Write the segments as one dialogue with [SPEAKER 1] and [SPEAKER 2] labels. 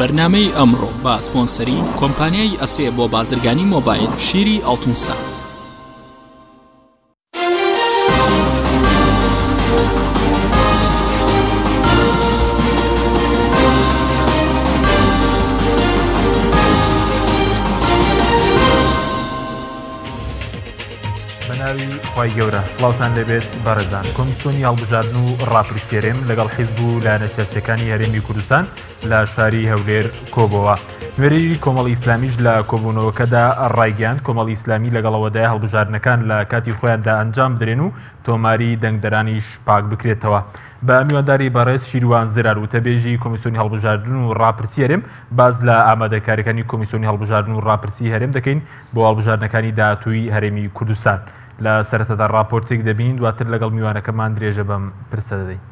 [SPEAKER 1] بەرنامەی ئەمڕۆ بە سپۆنسەری کۆمپانیای ئەسێ بۆ بازرگانی مۆبایل شیری ئاڵتونسا.
[SPEAKER 2] بەناوی خوای گەورە سڵاوتان لێبێت بەڕێزان کۆمیسیۆنی هەڵبژاردن و ڕاپرسی هەرێم لەگەڵ حیزب و لایەنە سیاسیەکانی هەرێمی کوردستان لە شاری هەولێر کۆبەوە نوێنەری کۆمەڵی ئیسلامیش لە کۆبوونەوەکەدا ڕایگەیاند کۆمەڵی ئیسلامی لەگەڵەوەدای هەڵبژاردنەکان لە کاتی خۆیاندا ئەنجام بدرێن و تۆماری دەنگدەرانیش پاک بکرێتەوە بە میوانداری بەڕێز شیروان زرار وتەبێژی کۆمیسیۆنی هەڵبژاردن و ڕاپرسی هەرێم باس لە ئامادەکاریەکانی کۆمیسیۆنی هەڵبژاردن و ڕاپرسی هەرێم دەکەین بۆ هەڵبژاردنەکانی داهاتووی هەرێمی کوردستان. لە سەرەتادا ڕاپۆرتێک دەبینین دواتر لەگەڵ میوانەکەمان درێژە بەم پرسە دەدەین.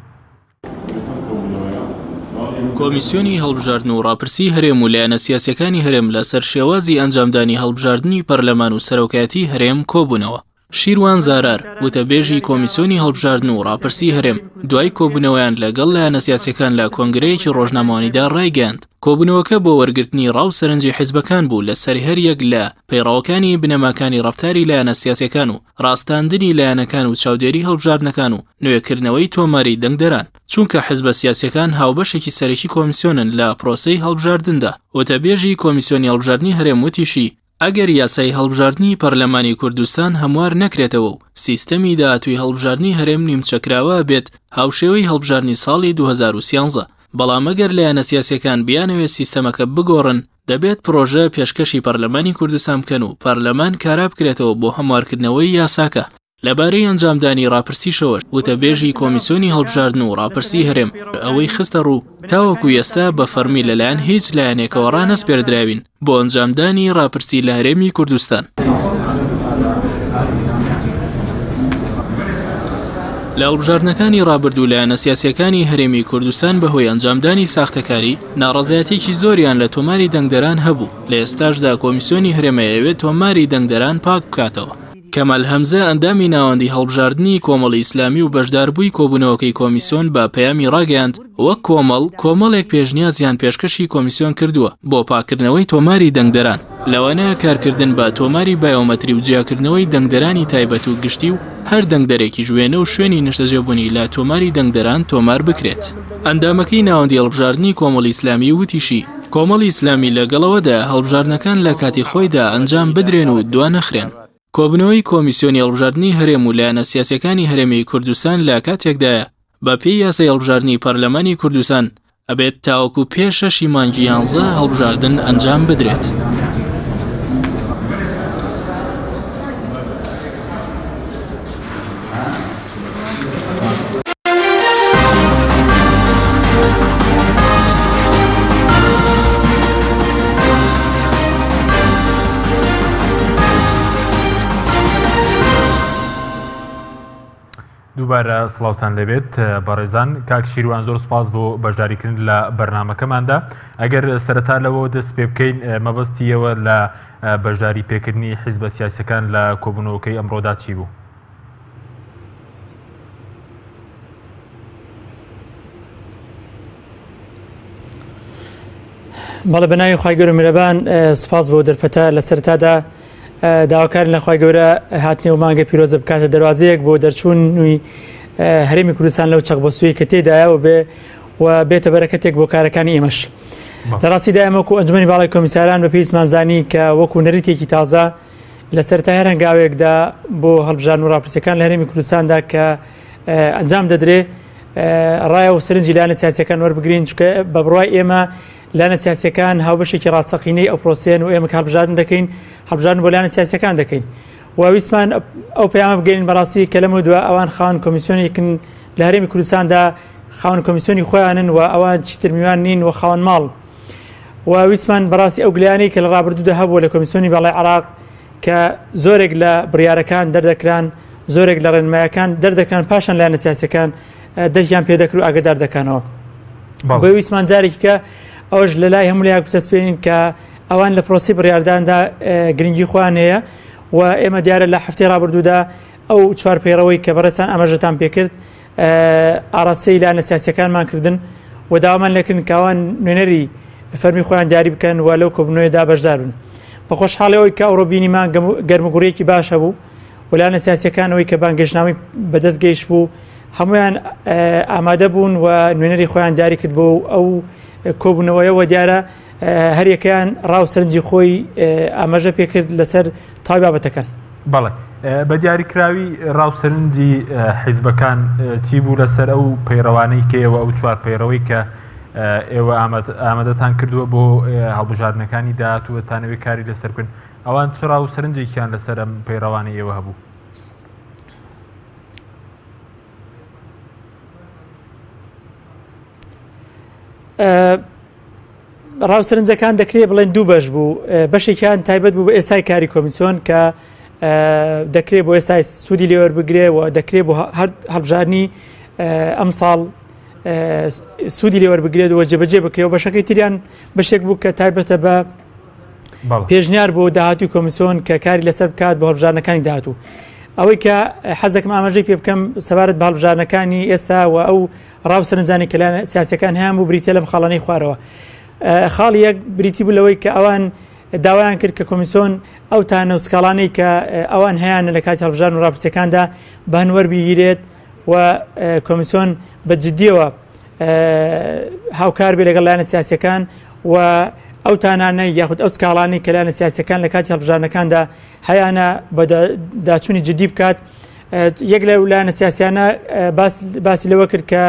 [SPEAKER 1] کۆمیسیۆنی هەڵبژاردن و ڕاپرسی هەرێم و لایەنە سیاسیەکانی هەرێم لەسەر شێوازی ئەنجامدانی هەڵبژاردنی پەرلەمان و سەرۆکایەتی هەرێم کۆبوونەوە. شیروان زارار، وتەبێژی کۆمیسیۆنی هەڵبژاردن و ڕاپرسی هەرێم، دوای کۆبوونەوەیان لەگەڵ لایەنە سیاسیەکان لە کۆنگرەیەکی ڕۆژنامەوانیدا ڕایگەیاند، کۆبوونەوەکە بۆ وەرگرتنی ڕا و سەرنجی حیزبەکان بوو لەسەر هەریەک لە پەیڕەوەکانی بنەماکانی ڕەفتاری لایەنە سیاسیەکان و ڕاستاندنی لایەنەکان و چاودێری هەڵبژاردنەکان و نوێکردنەوەی تۆماری دەنگدەران، چونکە حزبە سیاسیەکان هاوبەشێکی سەرەکی کۆمیسیۆنن لە پرۆسەی هەڵبژاردندا. وتەبێژی کۆمیسیۆنی هەڵبژاردنی هەرێم وتیشی، ئەگەر یاسای هەڵبژاردنی پەرلەمانی کوردستان هەموار نەکرێتەوە و سیستەمی داهاتووی هەڵبژاردنی هەرێم نیمچەکراوە بێت هاوشێوەی هەڵبژاردنی ساڵی 2013، بەڵام ئەگەر لایەنە سیاسیەکان بیانەوێت سیستەمەکە بگۆڕن دەبێت پرۆژە پێشکەشی پەرلەمانی کوردستان بکەن و پەرلەمان کارا بکرێتەوە بۆ هەموارکردنەوەی یاساکە. لەبارەی ئەنجامدانی ڕاپرسیشەوە وتەبێژی کۆمیسیۆنی هەڵبژاردن و ڕاپرسی هەرێم ئەوەی خستەڕوو، تاوەکو ئێستا بە فەڕمی لەلایەن هیچ لایەنێکەوە ڕانەسپێردراوین بۆ ئەنجامدانی ڕاپرسی لە هەرێمی کوردستان. لە هەڵبژاردنەکانی ڕابردوو لایەنە سیاسییەکانی هەرێمی کوردستان بەهۆی ئەنجامدانی ساختەکاری ناڕەزایەتیەکی زۆریان لە تۆماری دەنگدەران هەبوو، لە ئێستاشدا کۆمیسیۆنی هەرێم ئەیەوێت تۆماری دەنگدەران پاک بکاتەوە. کەمال هەمزە ئەندامی ناوەندی هەڵبژاردنی کۆمەڵی ئیسلامی و بەشداربووی کۆبوونەوەکەی کۆمیسۆن بە پەیامی ڕاگەیاند، وەک کۆمەڵ، کۆمەڵێک پێشنیازیان پێشکەشی کۆمیسیۆن کردووە بۆ پاککردنەوەی تۆماری دەنگدەران، لەوانە کارکردن بە تۆماری بایۆمەتری و جیاکردنەوەی دەنگدەرانی تایبەت و گشتی و هەر دەنگدەرێکیش وێنە و شوێنی نیشتەجێبوونی لە تۆماری دەنگدەران تۆمار بکرێت. ئەندامەکەی ناوەندی هەڵبژاردنی کۆمەڵی ئیسلامی وتیشی، کۆمەڵی ئیسلامی لەگەڵ ئەوەدایە هەڵبژاردنەکان لە کاتی خۆیدا ئەنجام بدرێن و دوانەخرێن. کۆبوونەوەی کۆمیسیۆنی هەڵبژاردنی هەرێم و لایەنە سیاسییەکانی هەرێمی کوردستان لە کاتێکدایە، بە پێی یاسای هەڵبژاردنی پەرلەمانی کوردستان ئەبێت تاوەکو پێش شەشی مانگی یانزە هەڵبژاردن ئەنجام بدرێت.
[SPEAKER 2] دووبارە سڵاوتان لێبێت بەڕێزان کاک شیروان زۆر سپاس بۆ بەشداریکردن لە بەرنمەکەماندا ئەگەر سەرەتا لەوە دەست پێ بکەین مەبەستیەوە لە بەشداری پێکردنی حیزبە سیاسەکان لە کۆبوونەوەکەی ئەمڕۆدا چی بوو؟
[SPEAKER 3] بەڵێ بە ناوی خوای گەورە میرەبان سوپاس بۆ دەرفەتە لە سەرتادا داواکارن لە خوای گەورە هاتنی و مانگە پیرۆزە بکاتە دەواازەیەک بۆ دەرچوونی هەرێمی کوردستان لەو چەقبەسووی کە تێدایە و بێ و بێتە بەرەکەتێک بۆ کارەکانی ئێمەش لە ڕاستیدا ئێمە وەکو ئەنجومەنی باڵای کۆمیساران بە پێویستمان زانی کە وەکو نەریتێکی تازە لە سەرەتای هەر هەنگاوێکدا بۆ هەڵبژاردن و ڕاپرسیەکان لە هەرێمی کوردستاندا کە ئەنجام دەدرێ ڕایە و سەرنجی لایەنە سیاسیەکان وەربگرین چونکە بە بڕوای ئێمە لایەنە سیاسیەکان هاوبەشێکی ڕاستەقینەی ئەو پرۆسەیەن و ئێمە کە هەڵبژاردن دەکەین هەڵبژاردن بۆ لایەنە سیاسیەکان دەکەین و ویستمان ئەو پەیامە بگەین بەڕاستی کە لەمە دوا ئەوان خاوەن کۆمیسیۆنێکن لە هەرێمی کوردستاندا خاوەن کۆمیسیۆنی خۆیانن و ئەوان چیتر میوان نین و خاوەن ماڵ و ویستمان بەڕاستی ئەو گلەیانەی کە لە ڕابردوودا هەبووە لە کۆمیسیۆنی باڵای عێراق کە زۆرێک لە بڕیارەکان دەردەکران زۆرێک لە ڕێنمایەکان دەردەکران پاشان لایەنە سیاسەکان دەرکیان پێدەکرد و ئاگدار دەکەنەوە بۆ ویستمان جارێکی کە ئەوش لە لای هەموو لایەک بچەسپێنین کە ئەوان لە پرۆسی بڕیارداندا گرنگی خۆیان هەیە و ئێمە دیارە لە هەفتەی ڕابردوودا ئەو چوار پەیڕەوەی کە بەڕێزتان ئاماژەتان پێکرد ئاراستەی لایەنە سیاسیەکانمان کردن و داوامان لێکردن کە ئەوان نوێنەری فەرمی خۆیان دیاری بکەن و لەو کۆبوونەوەیدا بەشدار بن. بە خۆشحاڵی ئەوەی کە ئەوڕۆ بینیمان گەرموگوڕیەکی باش هەبوو و لایەنە سیاسیەکان ئەوەی کە بانگێشتنامەی بەدەست گەیشت بوو هەمویان ئامادە بوون و نوێنەری خۆیان دیاری کرد بۆ ئەو کۆبوونەوەیە و دیارە هەریەکەیان ڕاو سەرنجی خۆی ئاماژە پێکرد لەسەر تاوی بابەتەکان.
[SPEAKER 2] بەڵێ بە دیاریکراوی ڕاو سەرنجی حیزبەکان چی بوو لەسەر ئەو پەیڕەوانەی کە ئێوە ئەو چوار پەیڕەوەی کە ئێوە ئامادەتان کردووە بۆ هەڵبژاردنەکانی داهاتوو دەتانەوێت کاری لەسەر بکەن ئەوان چ ڕاو سەرنجێکیان لەسەر ئەم پەیڕەوانەی ئێوە هەبوو؟
[SPEAKER 3] ڕاو سەرنجەکان دەکرێت بڵێن دوو بەش بوو بەشێکیان تایبەت بوو بە ئێسای کاری کۆمیسیۆن کە دەکرێت بۆ ئێستای سوودی لێوەربگرێ و دەکرێت بۆ هەر هەڵبژاردنی ئەم ساڵ سوودی لێوەربگرێت و جێبەجێ بکرێ و بەشەکەی تریان بەشێک بوو کە تایبەتە بە پێشنیار بۆ داهاتوی کۆمیسیۆن کە کاری لەسەر بکات بۆ هەڵبژاردنەکانی داهاتوو. ئەوەی کە حەزەکەم ئاماژەی پێ بکەم سەبارەت بە هەڵبژاردنەکانی ئێستا و ئەو ڕاو سەرنجانی کە لایەنە سیاسەکان هەیان بوو بریتە لەم خاڵانەی خوارەوە. خاڵی یەک بریتی بوو لەوەی کە ئەوان داوایان کرد کە کۆمیسیۆن ئەو تانە و سکاڵانەی کە ئەوان هەیانە لە کاتی هەڵبژاردن و ڕاپرسیەکاندا بەهەند وەربگیرێت و کۆمیسیۆن بە جدیەوە هاوکار بێ لەگەڵ لایەنە سیاسەکان و ئەو تانانەی یاخود ئەو سکاڵانەی کە لایەنە سیاسەکان لە کاتی هەڵبژاردنەکاندا هەیانە بە داچوونی جدی بکات یەک لە لایەنە سیاسیانە باسی لەوە کرد کە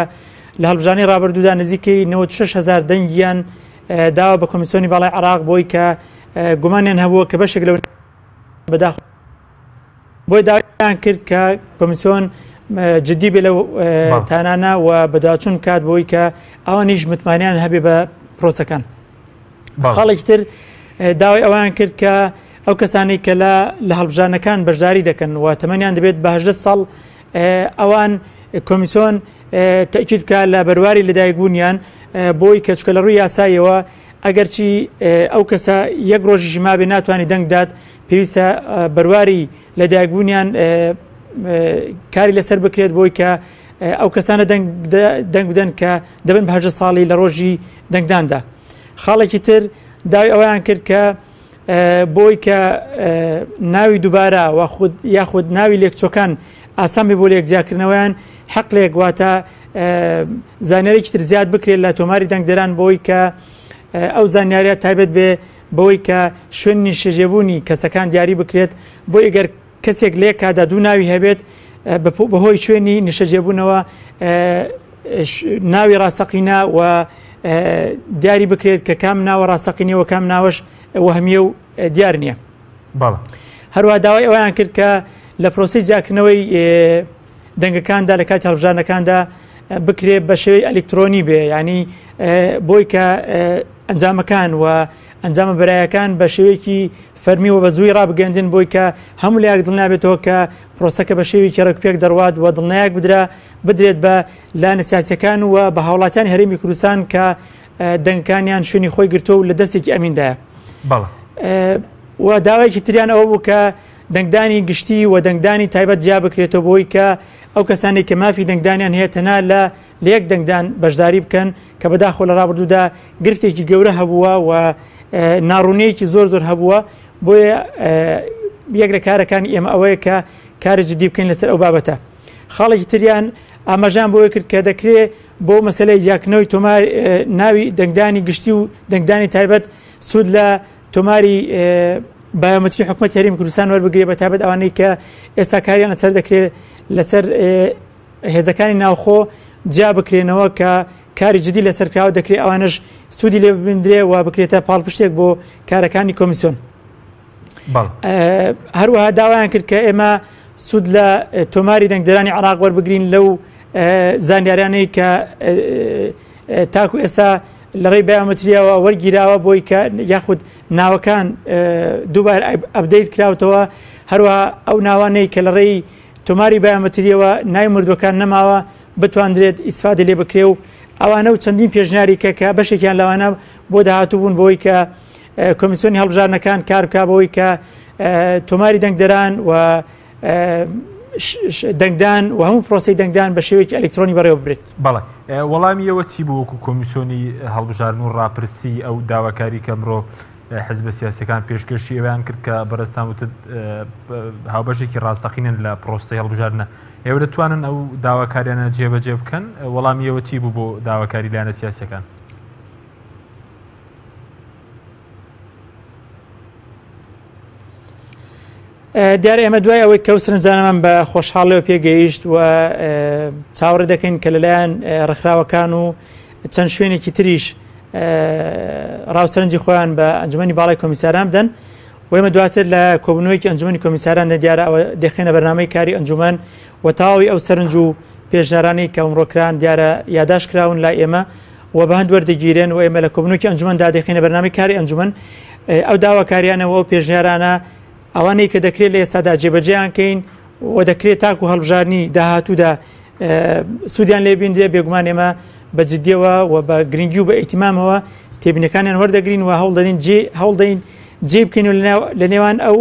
[SPEAKER 3] لە هەڵبژانی ڕابردوودا نزیکەی 96 هزار دەنگیان داوە بە کۆمیسیۆنی باڵای عراق بۆی کە گومانیان هەبووە کە بەشێک لەو بەداخ بۆی داوایان کرد کە کۆمیسیۆن جدی بێ لەو تانانە و بەداچون بکات بۆی کە ئەوانیش متمانیان هەبێ بە پرۆسەکان. خاڵێکی تر داوای ئەوان کرد کە ئەو کەسانەی کە لە لە هەڵبژاردنەکان بەشداری دەکەن و تەمەنیان دەبێت بە 18 ساڵ ئەوان کۆمیسیۆن تەکید بکە لە بەرواری لەدایکبوونیان بۆی کە چکە لە ڕووی یاساییەوە ئەگەرچی ئەو کەسە یەک ڕۆژیشی مابێ ناتوانانی دەنگ دات پێویستە بەرواری لەدایکبوونیان کاری لەسەر بکرێت بۆی کە ئەو کەسانە دەنگ بدەن کە دەبن بە هەژە ساڵی لە ڕۆژی دەنگداندا. خاڵێکی تر داوای ئەویان کرد کە بۆی کە ناوی دووبارە خود یاخود ناوی لێکچۆکان ئاسان بێ بۆ لێک جیاکردنەوەیان حەقلێک واتە زانیارێکی تر زیاد بکرێت لە تۆماری دەنگدەران بۆی کە ئەو زانیاریە تایبەت بێ بەوەی کە شوێن نیشتەجێبوونی کەسەکان دیاری بکرێت بۆ ئەگەر کەسێک لە یەک کاتدا دوو ناوی هەبێت بەهۆی شوێنی نیشتەجێبوونەوە ناوی ڕاستەقینە و دیاری بکرێت کە کام ناوە ڕاستەقینە و کام ناوەش وەهمیە و دیار نییە. هەروە داوای ئەویان کرد کە لە پرۆسی جیاکردنەوەی دەنگەکاندا لە کاتی هەڵبژاردنەکاندا بکرێت بە شێوەی ئەلکترۆنی بێ ینی بۆی کە ئەنجامەکان و ئەنجامە بەرایەکان بە شێوەیەکی فەرمی و بە زووی ڕابگەندن بۆی کە هەموو لایەک دڵنیابێتەوە کە پرۆسەکە بە شێوەیەکی ڕێکوپێک دەڕوات و دڵنیایەک بدرا بدرێت بە لایەنە سیاسیەکان و بە هاوڵاتیانی هەرێمی کوردستان کە دەنگەکانیان شوێنی خۆی گرتووە و لە دەستێکی ئەمیندایە. و داوایەکی تریان ئەوە بوو کە دەنگدانی گشتی و دەنگدانی تایبەت جیا بکرێتەوە بۆی کە ئەو کەسانێک کە مافی دەنگدانیان هەیە تەنها لە لە یەک دەنگدان بەشداری بکەن کە بەداخەوە لە ڕابردوودا گرفتێکی گەورە هەبووە و ناڕوونیەکی زۆر زۆر هەبووە بۆیە یەک لە کارەکانی ئێمە ئەوەیە کە کاری جدی بکەین لەسەر ئەو بابەتە خاڵێکی تریان ئاماژان بۆیە کرد کە دەکرێت بۆ مەسلەی جیاکردنەوەی تۆمار ناوی دەنگدانی گشتی و دەنگدانی تایبەت سوود لە تۆماری بایۆمەتری حکوومەت هەرێمی کوردستان وەربگرێ بە تایبەت ئەوانەی کە ئێستا کاریان لەسەر دەکرێت لەسەر هێزەکانی ناوخۆ جیا بکرێنەوە کە کاری جدی لەسەر کراوە دەکرێت ئەوانەش سوودی لێ ببیندرێ و بکرێتە پاڵپشتێک بۆ کارەکانی کۆمیسیۆن. هەروەها داوایان کرد کە ئێمە سوود لە تۆماری دەنگدەرانی عراق وەربگرین لەو زانیارانەی کە تاکو ئێستا لە ڕێی بایۆمەتریەوە وەرگیراوە بۆی کە یاخود ناوەکان دووبار ئەبدەیت کراوتەوە هەروە ئەو ناوانەی کە لە ڕێی تۆماری بایۆمەتریەوە ناوی مردووەکان نەماوە بتواندرێت ئیسفادە لێ بکرێ و ئەوانە و چەندین پێشنیاری کە کە بەشێکیان لەوانە بۆ داهاتوو بوون بۆی کە کۆمیسیۆنی هەڵبژاردنەکان کار بکا بۆی کە تۆماری دەنگدەران و دەنگدان و هەموو پرۆسی دەنگدان بە شێوەیەکی ئەلکترۆنی بەڕێوە ببرێت.
[SPEAKER 2] بەڵێ وەڵامی ئەوە چی بوو وەکو کۆمیسیۆنی هەڵبژاردن و ڕاپرسی ئەو داواکاری کە ئەمڕۆ حزبە سیاسەکان پێشکەشی ئەویان کرد کە بەڕێزتان وتت هاوبەشێکی ڕاستەقینن لە پرۆسەی هەڵبژاردنە ئێوە دەتوانن ئەو داواکاریانە جێبەجێ بکەن وەڵامی ئەوە چی بوو بۆ داواکاری لایەنە سیاسەکان؟
[SPEAKER 3] دیارە ئێمە دوای ئەوەی کە ئەو سەرنجانەمان بە خۆشحاڵەوە پێگەیشت و چاوەڕێ دەکەین کە لەلایەن ڕێکخراوەکان و چەند شوێنێکی تریش ڕاوسەرنجی خۆیان بە ئەنجومی باڵای کۆمیساران بدەن و ئێمە دواتر لە کۆبنەوەیەکی ئەنجومی کۆمیساران دیارە ئەوە دەخێنە بەرنامەی کاری ئەنجومەن و تەواوی ئەو سەرنج و پێشنیارانەی کە ئەمڕۆکران دیارە یاداش کراون لای ئێمە و بە هەند وەردەگیرێن و ئێمە لە کۆبنەوەکی ئەنجومەندا دەخینە بەرنامەی کاری ئەنجومەن ئەو داواکاریانە و ئەو پێشنیارانە ئەوانەی کە دەکرێت لە ئێستادا جێبەجێیان کەین و دەکرێت تاکو هەڵبژاردنی داهاتوودا سوودیان لێ بینرێ بێگومان ئێمە بە جدیەوە و بە گرنگی و بە ئیتیمامەوە تێبینەکانیان وەردەگرین و هەوڵدەین جێ هەوڵدەین جێ بکەین و لە نێوان ئەو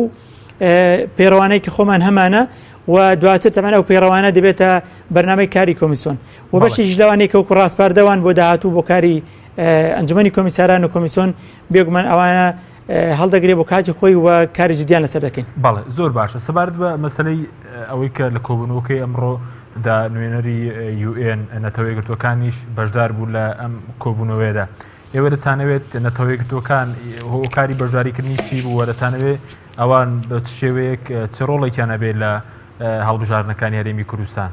[SPEAKER 3] پەیڕەوانەی کە خۆمان هەمانە و دواتر تەمان ئەو پەیڕەوانە دەبێتە بەرنامەی کاری کۆمیسیۆن و بەشێکیش لەوانەیە کە وەکو ڕاسپاردەوان بۆ داهاتوو بۆ کاری ئەنجومەنی کۆمیساران و کۆمیسیۆن بێگومان ئەوانە هەڵدەگرێ بۆ کاتی خۆی و کاری جدیان لەسەر دەکەین.
[SPEAKER 2] بەڵێ زۆر باشە سەبارەت بە مەسەلەی ئەوەی کە لە کۆبوونەوەکەی ئەمڕۆ دا نوێنەری یوئێن نەتەوە یەکگرتووەکانیش بەشدار بوو لە ئەم کۆبوونەوەیەدا ئێوە دەتانەوێت نەتەوە یەکگرتووەکان هۆکاری بەشداریکردنی چی بوو و دەتانەوێت ئەوان بە چ شێوەیەک چ ڕۆڵێکیان هەبێت لە هەڵبژاردنەکانی هەرێمی کوردستان؟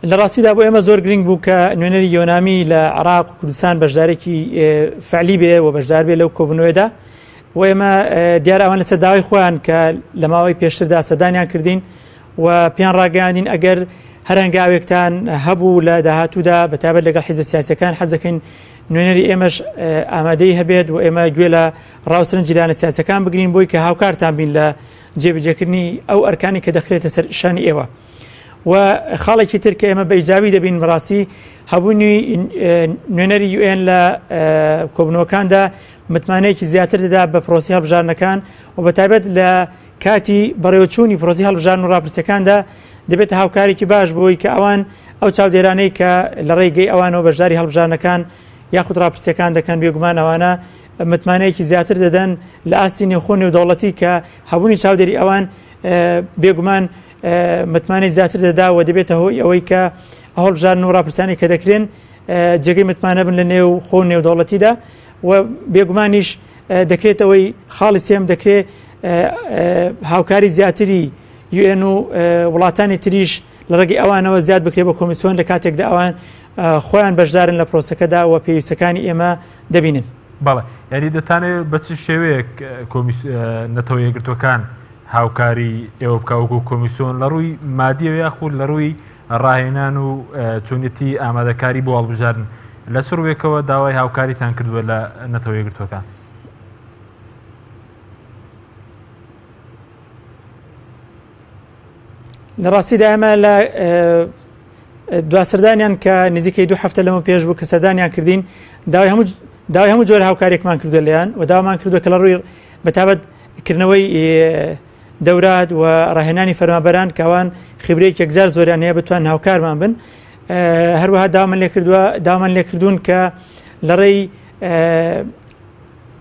[SPEAKER 3] لە ڕاستیدا بۆ ئێمە زۆر گرنگ بوو کە نوێنەری یۆنامی لە عراق و کوردستان بەشدارێکی فعلی بێ و بەشدار بێ لەو کۆبوونەوەدا و ئێمە دیار ئەوان لەسەر داوای خۆیان کە لە ماوەی پێشتردا سەردانیان کردین و پێیان ڕاگەیاندین ئەگەر هەر هەنگاوێکتان هەبوو لە داهاتوودا بە تایبەت لەگەڵ حیزبە سیاسەکان حەز دەکەین نوێنەری ئێمەش ئامادەی هەبێت و ئێمە گوێ لە ڕاوسرنجی لایەنە سیاسەکان بگرین بۆی کە هاوکارتان بین لە جێبەجێکردنی ئەو ئەرکانی کە دەخرێتە سەر شانی ئێوە. و خاڵێکی تر کە ئێمە بە ئیجابی دەبین بەڕاستی هەبوونی نوێنەری یوئێن لە کۆبنەوەکاندا متمانەیەکی زیاتر دەدا بە پرۆسی هەڵبژاردنەکان و بە تایبەت لە کاتی بەڕێوەچوونی پرۆسی هەڵبژاردن و ڕاپرسیەکاندا دەبێتە هاوکارێکی باش بۆی کە ئەوان ئەو چاودێرانەی کە لە ڕێگەی ئەوانەوە بەشداری هەڵبژاردنەکان یاخود ڕاپرسیەکان دەکەن بێگومان ئەوانە متمانەیەکی زیاتر دەدەن لە ئاستی نێوخۆ نێودەوڵەتی کە هەبوونی چاودێری ئەوان بێگومان متمانەی زیاتر دەدا و دەبێتە هۆی ئەوەی کە هەڵبژاردن و ڕاپرسیانی کە دەکرێن جێگەی متمانە بن لە نێو خۆ نێودەوڵەتیدا و بێگومانیش دەکرێتەوەی خاڵی سێم دەکرێت هاوکاری زیاتری یوئێن و وڵاتانی تریش لە ڕێگەی ئەوانەوە زیاد بکرێت بە کۆمیسیۆن لە کاتێکدا ئەوان خۆیان بەشدارن لە پرۆسەکەدا و پێویستەکانی ئێمە دەبینن.
[SPEAKER 2] بەڵێ یعنی دەتانەوێت بە چ شێوەیەک نەتەوە یەکگرتووەکان هاوکاری ئێوە بکا وەکو کۆمیسیۆن لە ڕووی مادیەوە یاخود لە ڕووی ڕاهێنان و چۆنیەتی ئامادەکاری بۆ هەڵبژاردن لە چ ڕووێکەوە داوای هاوکاریتان کردووە لە نەتەوە یەکگرتووەکان؟
[SPEAKER 3] لە ڕاستیدا ئێمە لە دواسەردانیان کە نزیکەی دوو هەفتە لەمە پێش بوو کە سەردانیان کردین داوای هەموو داوای هەموو جۆر هاوکارێکمان کردو لێیان و داوامان کردو کە لە ڕووی بەتابەت کردنەوەی دەورات و ڕاهێنانی فەرمابەران کەوان خبرێک یەکجار زۆریان هەیە بتوان هاوکارمان بن هەروەها داوامان لێ کردووە داوامان لێ کردوون کە لە ڕێی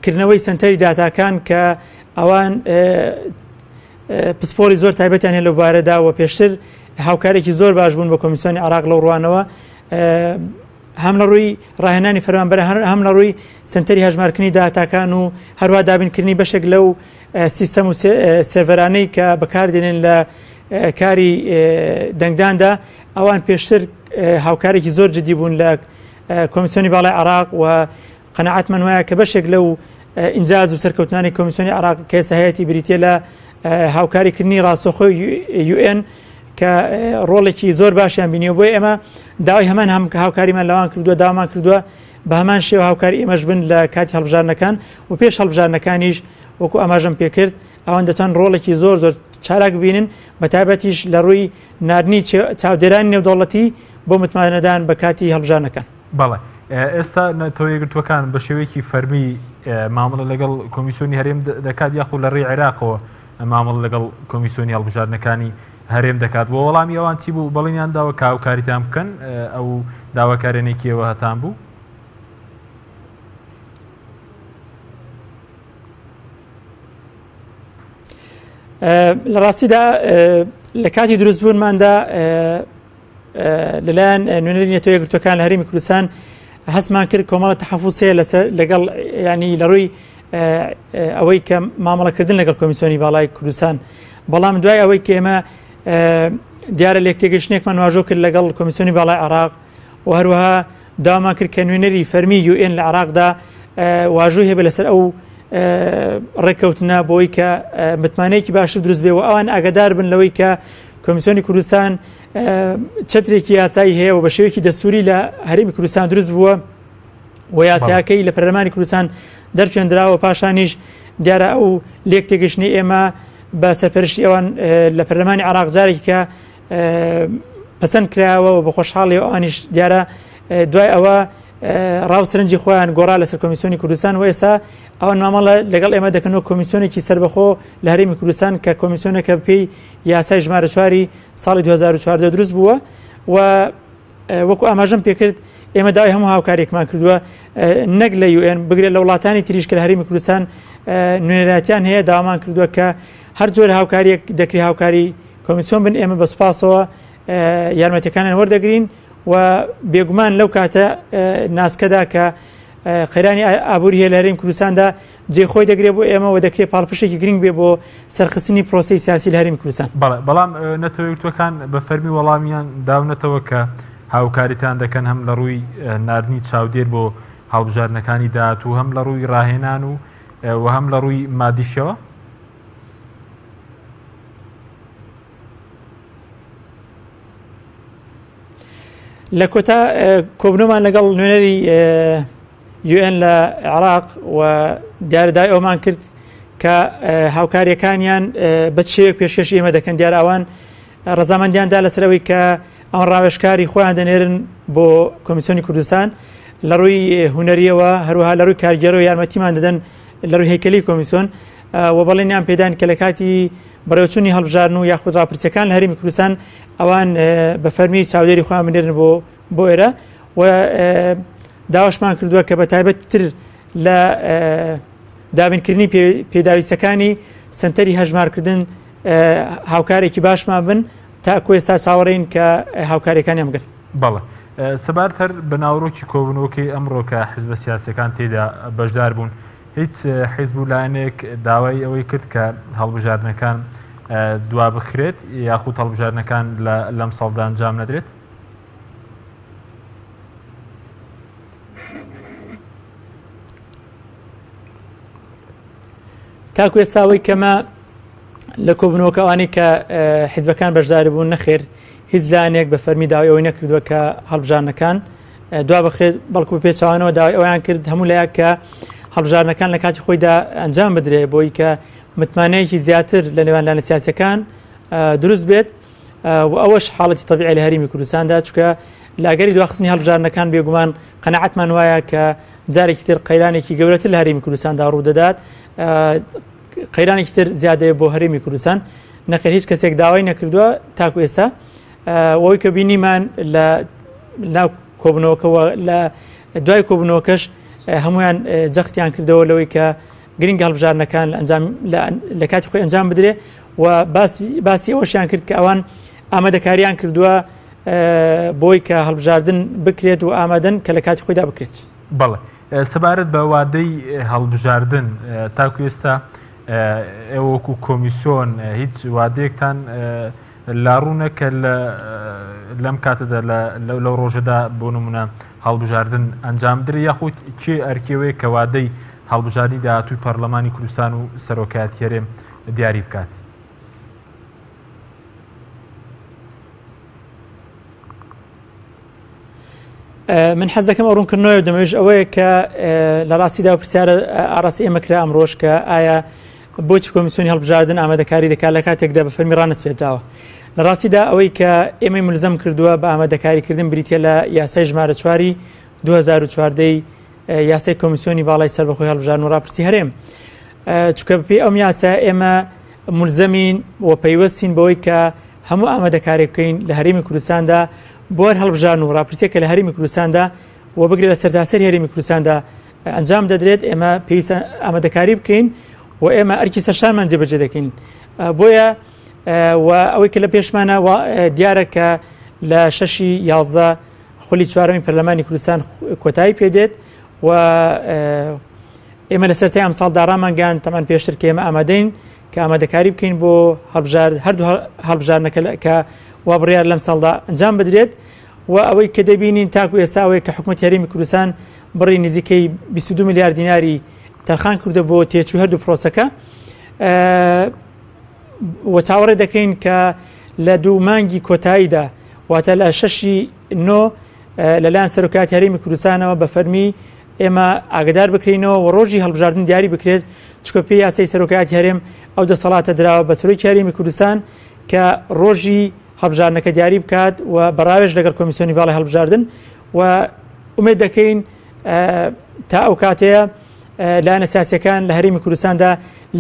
[SPEAKER 3] کردنەوەی سنتەری داتاکان کە ئەوان پسپۆری زۆر تایبەتیان هەیە لەو بارەدا و پێشتر هاوکارێکی زۆر باش بوون بە کۆمیسیۆنی عراق لەو ڕوانەوە هەم لە ڕووی ڕاهێنانی فەرمانبەر هەم لە ڕووی سنتەری هەژمارکردنی داتاکان و هەروە دابینکردنی بەشێک لەو سیستەم و سێرڤەرانەی کە بەکاردێنن لە کاری دەنگداندا ئەوان پێشتر هاوکارێکی زۆر جدی بوون لە کۆمیسیۆنی باڵای عراق و قەناعەتمان وایە کە بەشێک لەو ئینجاز و سەرکەوتنانی کۆمیسیۆنی عراق کە ئێستا هەیەتی بریتە لە هاوکاریکردنی ڕاستەخۆی یوئێن کە ڕۆڵێکی زۆر باشیان بینیوە بۆی ئێمە داوای هەمان هەم هاوکاریمان لەوان کردووە داوامان کردووە بە هەمان شێوە هاوکاری ئێمەش بن لە کاتی هەڵبژاردنەکان و پێش هەڵبژاردنەکانیش وەکو ئاماژەم پێکرد ئەوان دەتوان ڕۆڵێکی زۆر زۆر چالاک ببینن بە تایبەتیش لە ڕووی ناردنی چاودێرانی نێودەوڵەتی بۆ متمانەدان بە کاتی هەڵبژاردنەکان.
[SPEAKER 2] بەڵێ. ئێستا نەتەوە یەکگرتووەکان بە شێوەیەکی فەرمی مامەڵە لەگەڵ کۆمیسیۆنی هەرێم دەکات یاخود لە ڕێی عێراقەوە مامەڵە لەگەڵ کۆمیسیۆنی هەڵبژاردنەکانی هەرێم دەکات بۆ وەڵامی ئەوان چی بوو بەڵێنیان داوە کە هاوکاریتان بکەن ئەو داواکارێنێکی ئێوە هەتان بوو؟
[SPEAKER 3] لە ڕاستیدا لە کاتی دروستبوونماندا لەلایەن نوێنەری نەتەوە یەکگرتووەکان لە هەرێمی کوردستان هەستمان کرد کۆمەڵە تەحەفوز هەیە لەسەر لەگەڵ ینی لە ڕووی ئەوەی کە مامەڵەکردن لەگەڵ کۆمیسیۆنی باڵای کوردستان بەڵام دوای ئەوەی کە ئێمە دیارە لێکتێگەشتنێکمان واژۆ کرد لەگەڵ کۆمیسیۆنی باڵای عراق و هەروەها داوامان کرد کە نوێنەری فەرمی یوئێن لە عراقدا واژۆی هەبێ لەسەر ئەو ڕێککەوتنە بۆی کە متمانەیەکی باشتر دروست بێ و ئەوان ئاگدار بن لەوەی کە کۆمیسیۆنی کوردستان چەترێکی یاسایی هەیە و بە شێوەیەکی دەستوری لە هەرێمی کوردستان دروست بووە و یاساکەی لە پەرلەمانی کوردستان دەرچێندراوە پاشانیش دیارە ئەو لێک تێگەشتنی ئێمە بە سەرپەرشتی ئەوان لە پەرلەمانی عراق جارێکی کە پەسەند کراوە و بە خۆشحاڵی ئەوانیش دیارە دوای ئەوە ڕاو سەرنجی خۆیان گۆڕا لەسەر کۆمیسیۆنی کوردستان و ئێستا ئەوان مامەڵە لەگەڵ ئێمە دەکەنەوە کۆمیسیۆنێکی سەربەخۆ لە هەرێمی کوردستان کە کۆمیسیۆنەکە پێی یاسای ژمارە چواری ساڵی 2014 دروست بووە و وەکو ئاماژەم پێکرد ئێمە داوای هەموو هاوکارێکمان کردووە نەک لە یوئێن بگرێت لە وڵاتانی تریش کە لە هەرێمی کوردستان نوێنەراتیان هەیە داوامان کردووە کە هەر جۆر هاوکاریەک دەکری هاوکاری کۆمیسیۆن بن ئێمە بە سوپاسەوە یارمەتەکانیان وەردەگرین و بێگومان لەو کاتە ناسکەدا کە قەیرانی ئابووری هەیە لە هەرێمی کوردستاندا جێ خۆی دەگرێت بۆ ئێمە و دەکرێت پاڵپشتێکی گرنگ بێ بۆ سەرخستنی پرۆسەی سیاسی لە هەرێمی کوردستان.
[SPEAKER 2] بەڵێ، بەڵام نەتەوە یەکگرتووەکان بە فەرمی وەڵامیان داونەتەوە کە هاوکاریتان دەکەن هەم لە ڕووی ناردنی چاودێر بۆ هەڵبژاردنەکانی داهاتوو هەم لە ڕووی ڕاهێنان و و هەم لە ڕووی مادیشەوە؟
[SPEAKER 3] لە کۆتا کۆبنەوەمان لەگەڵ نوێنەری یوئێن لە عێراق و دیارە دای ئەومان کرد کە هاوکاریەکانیان بە چێک پێشکەش ئێمە دەکەن دیار ئەوان ڕەزامەندیان دا لەسەر ئەوەی کە ئەوان ڕاوێژکاری خۆیان دەنێرن بۆ کۆمیسیۆنی کوردستان لە ڕووی هونەریەوە هەروەها لە ڕووی کارگێڕەوە یارمەتیمان دەدەن لە ڕووی هەیکەلی کۆمیسیۆن و بەڵێنیان پێدان کە لە کاتی بەڕێوچوونی هەڵبژاردن و یاخود ڕاپرسیەکان لە هەرێمی کوردستان ئەوان بە فەرمی چاودێری خۆیان بنێرن بۆ بۆ ئێرە و داواشمان کردووە کە بە تایبەت تر لە دابینکردنی پێداویستەکانی سنتەری هەژمارکردن هاوکارێکی باشمان بن تاکو ئێستا چاوەڕێین کە هاوکاریەکانیان بگەن.
[SPEAKER 2] بەڵێ سەبارەت هەر بە ناوەڕۆکی کۆبوونەوەکەی ئەمڕۆ کە حزبە سیاسیەکان تێیدا بەشدار بوون، هیچ حیزب و لایەنێک داوای ئەوەی کرد کە هەڵبژاردنەکان دوابخرێت یاخود هەڵبژاردنەکان لەم ساڵدا ئەنجام نەدرێت؟
[SPEAKER 3] تاکو ئێستا ئەوەی کەمە لە کۆبوونەوەکە ئەوانەی کە حیزبەکان بەشداری بوون نەخێر هیچ لایەنێک بە فەرمی داوای ئەوەی نەکردووە کە هەڵبژاردنەکان دوا بخرێت بەڵکو پێچوانەوە داوای ئەویان کرد هەموو لایەک کە هەڵبژاردنەکان لە کاتی خۆیدا ئەنجام بدرێ بۆی کە متمانەیەکی زیاتر لە نێوان لایەنە سیاسەکان دروست بێت و ئەوەش حاڵەتی تەبیعی لە هەرێمی کوردستاندا چونکە لە ئەگەری دواخستنی هەڵبژاردنەکان بێگومان قەناعەتمان وایە کە جارێکی تر قەیرانێکی گەورەتر لە هەرێمی کوردستاندا ڕوودەدات قەیرانێکی تر زیادەیە بۆ هەرێمی کوردستان نەخێر هیچ کەسێک داوای نەکردووە تاکو ئێستا ئەوەی کە بینیمان لە ناو کۆبنەوەکەوە لە دوای کۆبنەوەکەش هەمویان جەختیان کردەوە لەوەی کە گرنگ هەڵبژاردنەکان لە ئەنجام لە کاتی خۆی ئەنجام بدرێ و باسی باسی ئەوەشیان کرد کە ئەوان ئامادەکاریان کردووە بۆی کە هەڵبژاردن بکرێت و ئامادەن کە لە کاتی خۆیدا بکرێت.
[SPEAKER 2] بەڵێ سەبارەت بە وادەی هەڵبژاردن تاکو ئێستا ئێوە وەکو کۆمیسیۆن هیچ وادەیەکتان لاڕوونە کە لەم کاتەدا لەو ڕۆژەدا بۆ نمونە هەڵبژاردن ئەنجام بدرێ یاخود کێ ئەرکێوەیە کە وادەی هەڵبژاردنی داهاتووی پەرلەمانی کوردستان و سەرۆکایەتی هەرێم دیاری بکات؟
[SPEAKER 3] من حەز دەکەم ئەو ڕوونکردنەوەی دەمەوێت ئەوەیە کە لە ڕاستیدا پرسیارە ئاڕاستەی ئێمە کرا ئەمڕۆش کە ئایا بۆچی کۆمیسیۆنی هەڵبژاردن ئامادەکاری دەکات لە کاتێکدا بە فەرمی ڕانەسپێردراوە لە ڕاستیدا ئەوەی کە ئێمەی ملزەم کردووە بە ئامادەکاریکردن بریتە لە یاسای ژمارە چواری 2014 ی یاسای کۆمیسیۆنی باڵای سەربەخۆی هەڵبژاردن و ڕاپرسی هەرێم. چونکە بەپێی ئەم یاسا ئێمە مولزەمین و پەیوەستین بەوەی کە هەموو ئامادەکارێک بکەین لە هەرێمی کوردستاندا بۆ هەر هەڵبژاردن و ڕاپرسیەک کە لە هەرێمی کوردستاندا و بگرە لە سەرتاسەری هەرێمی کوردستاندا ئەنجام دەدرێت، ئێمە پێویستە ئامادەکاری بکەین و ئێمە ئەرکی سەرشانمان جێبەجێ دەکەین. بۆیە و ئەوەی کە لە پێشمانە دیارە کە لە شەشی 11 خولی چوارەمی پەرلەمانی کوردستان کۆتایی پێدێت و ئێمە لە سەرەتای ئەمساڵدا ڕامانگەیاند تەمان پێشتر کە ئێمە ئامادەین کە ئامادەکاری بکەین بۆ هەڵبژار هەردوو هەڵبژاردنەکە کە وا بڕیار لەم ساڵدا ئەنجام بدرێت و ئەوەی کە دەبینین تاکو ئێستا ئەوەیە کە حکوومەت هەرێمی کوردستان بڕی نزیکەی 22 میلیارد دیناری تەرخان کردە بۆ تێچوو هەردوو پرۆسەکە و چاوەڕێ دەکەین کە لە دوو مانگی کۆتاییدا واتە لە شەشی نۆ لەلایەن سەرۆکایەتی هەرێمی کوردستانەوە بە فەرمی ئێمە ئاگدار بکرینەوە و ڕۆژی هەڵبژاردن دیاری بکرێت، چکە پێی یاسای سەرۆکایەتی هەرێم ئەو دەسەڵاتە دراوە بە سەرۆکی هەرێمی کوردستان کە ڕۆژی هەڵبژاردنەکە دیاری بکات و بەڕاوێژ لەگەڵ کۆمیسیۆنی باڵی هەڵبژاردن و ئومێد دەکەین تا ئەو کاتەیە لایەنە سیاسیەکان لە هەرێمی کوردستاندا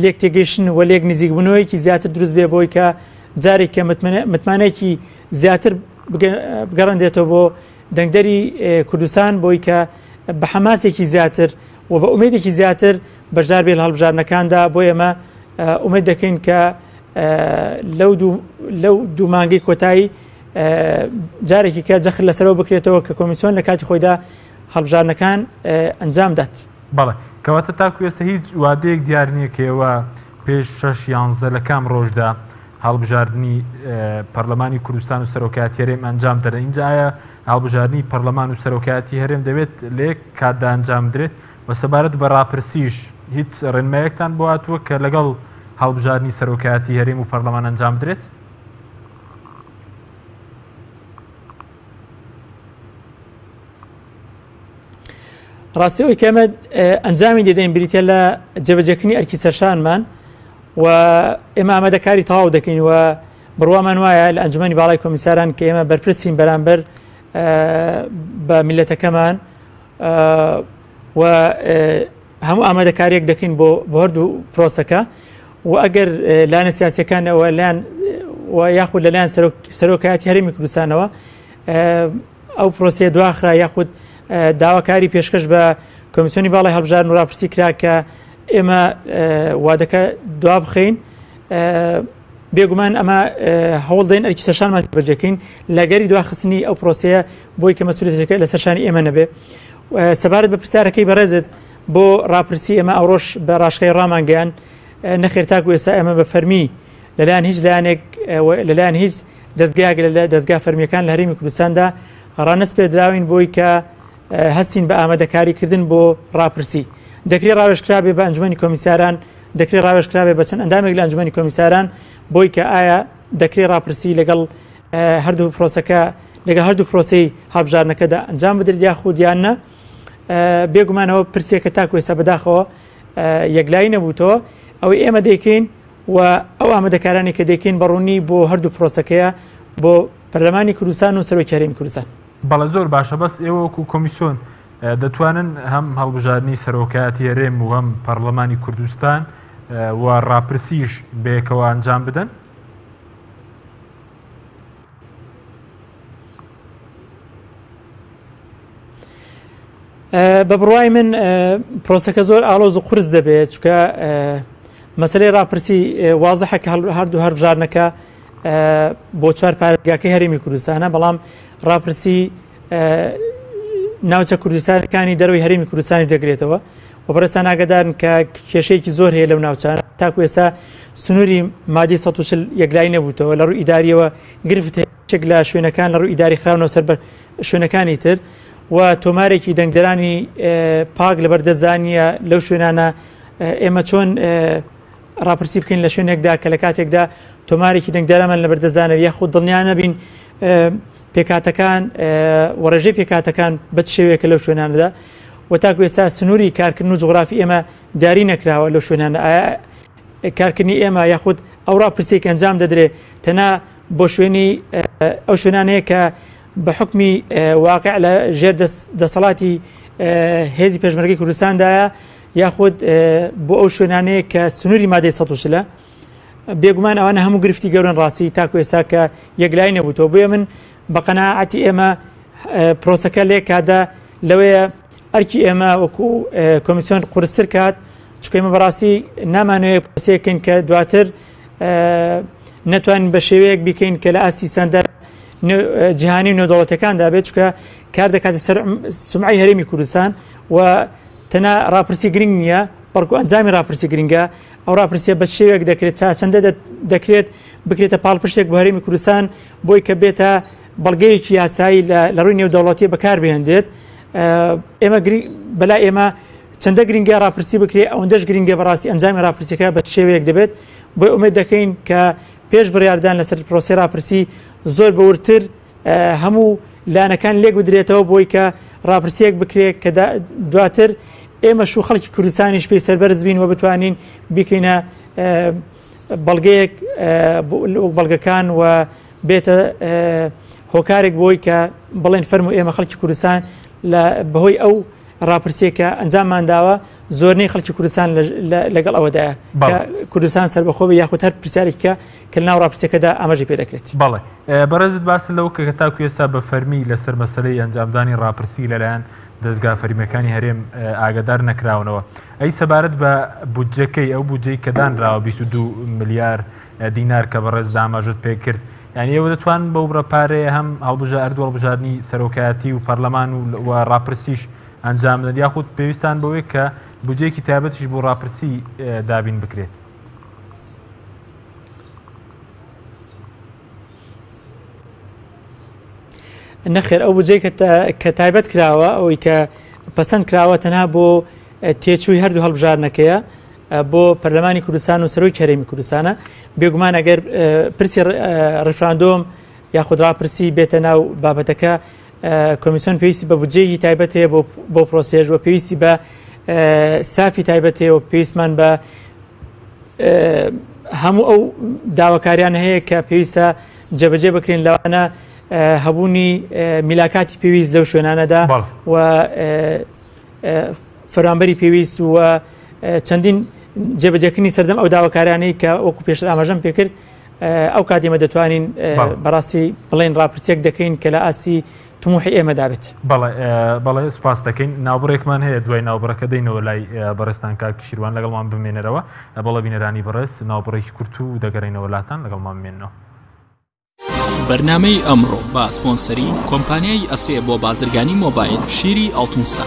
[SPEAKER 3] لێک تێگەیشتن و لێک نزیکبوونەوەیەکی زیاتر دروست بێ بۆی کە جارێک کە متمانەیەکی زیاتر بگەڕێندێتەوە بۆ دەنگدەری کوردستان بۆی کە بە حەماسێکی زیاتر و بە ئومێدێکی زیاتر بەشدار بێ لە هەڵبژاردنەکاندا. بۆ ئێمە ئومێد دەکەین کە لەو دوو مانگەی کۆتایی جارێکی کە جەخت لەسەرەوە بکرێتەوە کە کۆمیسیۆن لە کاتی خۆیدا هەڵبژاردنەکان ئەنجام دات.
[SPEAKER 2] بەڵێ، کەواتە تاکو ئێستا هیچ وادەیەک دیار نییە کە ئێوە پێش شەش یانزە لە کام ڕۆژدا هەڵبژاردنی پەرلەمانی کوردستان و سەرۆکایەتی هەرێم ئەنجام دەدەن؟ ئینجا ئایا هەڵبژاردنی پەرلەمان و سەرۆکایەتی هەرێم دەبێت لە یەک کاتدا ئەنجام بدرێت؟ و سەبارەت بە ڕاپرسیش هیچ ڕێنمایەکتان بۆ هاتووە کە لەگەڵ هەڵبژاردنی سەرۆکایەتی هەرێم و پەرلەمان ئەنجام بدرێت؟
[SPEAKER 3] ڕاستی ئەوەی کە ئێمە ئەنجامی دەدەین بریتە لە جێبەجێکردنی ئەرکی سەرشانمان و ئێمە ئامادەکاری تەواو دەکەین و بڕوامان وایە لە ئەنجومەنی باڵای کۆمیساران کە ئێمە بەرپرسین بەرامبەر بە میلەتەکەمان و هەموو ئامادەکاریەک دەکەین بۆ هەردوو پرۆسەکە و ئەگەر لایەنە سیاسەکانەوە لایەن و یاخود لەلایەن سەرۆکایەتی هەرێمی کوردستانەوە ئەو پرۆسەیە دواخرا یاخود داواکاری پێشکەش بە کۆمیسیۆنی باڵای هەڵبژاردن و راپرسی کرا کە ئێمە وادەکە دوا بخەین، بێگومان ئەمە هەوڵ دەین ئەرکی سەرشانمان جێبەجێکەین لەگەری دواخستنی ئەو پرۆسەیە بۆی کە مەسئولیەتەکە لەسەر شانی ئێمە نەبێ. سەبارەت بە پرسیارەکەی بەڕێزت بۆ راپرسی ئێمە ئەوڕۆش بە ڕاشکای ڕامانگەیان نەخێر تاکو ئێستا ئێمە بە فەرمی لەلایەن هیچ لایەنێک لەلایەن هیچ دەزگایەک لە دەزگا فەرمیەکان لە هەرێمی کوردستاندا ڕانەسپێردراوین بۆی کە هەستین بە ئامادەکاریکردن بۆ ڕاپرسی. دەکرێت ڕاوێژکرابێ بە ئەنجومەنی کۆمیساران، دەکرێت ڕاوێژکرابێ بە چەند ئەندامێک لە ئەنجومەنی کۆمیساران بۆی کە ئایا دەکرێت ڕاپرسی لەگەڵ هەردوو پرۆسەکە لەگەڵ هەردوو پرۆسەی هەڵبژاردنەکەدا ئەنجام بدرێت یاخود یان نە. بێگومانەوە پرسێکە تاکو ئێستا بەداخەوە یەکلایی نەبووتەوە. ئەوەی ئێمە دەیکەین و ئەو ئامادەکارانی کە دەیکەین بەڕوونی بۆ هەردوو پرۆسەکەیە بۆ پەرلەمانی کوردستان و سەرۆکی هەرێمی کوردستان.
[SPEAKER 2] بەڵێ زۆر باشە، بەس ئێوە وەکو کۆمیسیۆن دەتوانن هەم هەڵبژاردنی سەرۆکایەتی هەرێم و هەم پەرلەمانی کوردستان و ڕاپرسیش بەیەکەوە ئەنجام بدەن؟
[SPEAKER 3] بە بڕوای من پرۆسەکە زۆر ئاڵۆز و قورس دەبێت، چونکە مەسلەی ڕاپرسی وازحە کە هەردوو هەربژاردنەکە بۆ چوار پارێزگاکەی هەرێمی کوردستانە، بەڵام ڕاپرسی ناوچە کوردستانەکانی دەرەوەی هەرێمی کوردستانی دەگرێتەوە و بەڕێزتان ئاگادارن کە کێشەیەکی زۆر هەیە لەو ناوچانە. تاکو ئێستا سنووری مادەی 140 یەکلایی نەبووتەوە، لە ڕووی ئیداریەوە گرفت هەیە، شێک لە شوێنەکان لە ڕووی ئیداری خراونەوە سەر بە شوێنەکانی تر و تۆمارێکی دەنگدەرانی پاک لەبەر دەستدانیە لەو شوێنانە. ئێمە چۆن ڕاپرسی بکەین لە شوێنێکدا کە لە کاتێکدا تۆمارێکی دەنگدەرانمان لەبەر دەستدانەوە یاخود دڵنیا نەبین پێکاتەکان و ڕێژەی پێکاتەکان بە چ شێوەیەکە لەو شوێنانەدا و تاکو ئێستا سنووری کارکردن و جوغرافی ئێمە دیاری نەکراوە لەو شوێنانە. ئایا کارکردنی ئێمە یاخود ئەو ڕاپرسیەک ئەنجام دەدرێت تەنها بۆ شوێنی ئەو شوێنانەیە کە بە حکمی واقع لە ژێر دەسەڵاتی هێزی پێشمەرگەی کوردستاندایە یاخود بۆ ئەو شوێنانەیە کە سنووری مادەی 140 بێگومان ئەوانە هەموو گرفتی گەورن ڕاستی تاکو ئێستا کە یەکلای نەبووتەوە بۆیە من بە قەناعەتی ئێمە پرۆسەکە لێ کادا لەوەیە ئەرکی ئێمە وەکو کۆمیسیۆن قورستر کات چونکە ئێمە بەڕاستی نامانەوەی پرۆسەیەکەین کە دواتر نەتوانین بە شێوەیەک بیکەین کە لە ئاستی سەندەر جیهانی و نێودەوڵەتەکاندا بێت چونکە کار دەکاتە سەر سمعی هەرێمی کوردستان و تەنها راپرسی گرنگ نییە بەڵکو ئەنجامی راپرسی گرنگە ئەو راپرسیە بە شێوەیەک دەکرێت تا چەندە دەکرێت بکرێتە پاڵپشتێک بۆ هەرێمی کوردستان بۆی کە بێتە بەڵگەیەکی یاسایی لە ڕووی نێودەوڵەتی بەکار بهێنرێت ئێمە بەلای ئێمە چەندە گرنگە راپرسی بکرێت ئەوەندەش گرنگە بەڕاستی ئەنجامی راپرسیەکە بە شێوەیەک دەبێت بۆی ئومێد دەکەین کە پێش بڕیاردان لەسەر پرۆسی راپرسی زۆر بەورتر هەموو لایەنەکان لێک بدرێتەوە بۆی کە راپرسیەک بکرێت کە دواتر ئێمەش و خەڵکی کوردستانیش پێی سەربەرز بین و بتوانین بیکەینە بەڵگەیەک بەڵگەکان و بێتە هۆکارێک بۆی کە بڵێن فەرمو ئێمە خەڵکی کوردستان لە بەهۆی ئەو راپرسیەکە ئەنجاممان داوە زۆرنەی خەڵکی کوردستان لەگەڵ ئەوەدایە کوردستان سەربەخۆ بێ یاخود هەر پرسیارێکە کە لەناو راپرسیەکەدا ئاماژەی پێ دەکرێت.
[SPEAKER 2] بەڵێ بەڕێزت باست لەوە کرد کە تاکو ئێستا بە فەرمی لەسەر مەسەلەی ئەنجامدانی راپرسی لەلایەن دەزگا فەرمیەکانی هەرێم ئاگادار نەکراونەوە ئەی سەبارەت بە بودجەکەی ئەو بودجەی کە دانراوە 22 ملیار دینار کە بەڕێزت ئاماژەت پێ کرد یعنی ئێوە دەتوانن بەو بڕە پارەیە هەم هەڵبژا هەردوو هەڵبژاردنی سەرۆکایەتی و پەرلەمان و ڕاپرسیش ئەنجام بدەن یاخود پێویستان بەوەیە کە بودجەیەکی تایبەتیش بۆ ڕاپرسی دابین بکرێت؟
[SPEAKER 3] نەخێر ئەو بودجەی کە تایبەت کراوە ئەوەی کە پەسەند کراوە تەنها بۆ تێچووی هەردوو هەڵبژاردنەکەیە بۆ پەرلەمانی کوردستان و سەرۆکی هەرێمی کوردستانە بێگومان ئەگەر پرسی ڕیفراندۆم یاخود ڕاپرسی بێتە ناو بابەتەکە کۆمیسیۆن پێویستی بە بودجەیەکی تایبەت هەیە بۆ بۆ پرۆسێژ و پێویستی بە سافی تایبەت هەیە و پێویستمان بە هەموو ئەو داواکاریان هەیە کە پێویستە جێبەجێ بکرێن لەوانە هەبوونی میلاکاتی پێویست لەو شوێنانەدا و فەرامبەری پێویست و چەندین جێبەجێکردنی سەردەم ئەو داواکارانەی کە وەکو پێشتر ئاماژەم پێکرد ئەو کات ئێمە دەتوانین بەڕاستی بڵێن ڕاپرسیەک دەکەین کە لە ئاستی تموحی ئێمەدا بێت.
[SPEAKER 2] بەڵێ سوپاس دەکەین ناوبڕێکمان هەیە دوای ناوبڕەکە دەینەوە لای بەڕێزتان کاک شیروان لەگەڵمان بمێنەرەوە بەڵێ بینەرانی بەڕێز ناوبڕێکی کورت و دەگەڕێینەوە لاتان لەگەڵمان بمێنەوە.
[SPEAKER 1] بەرنامەی ئەمڕۆ بە سپۆنسەری کۆمپانیای ئەسێ بۆ بازرگانی مۆبایل شیری ئاڵتونسا.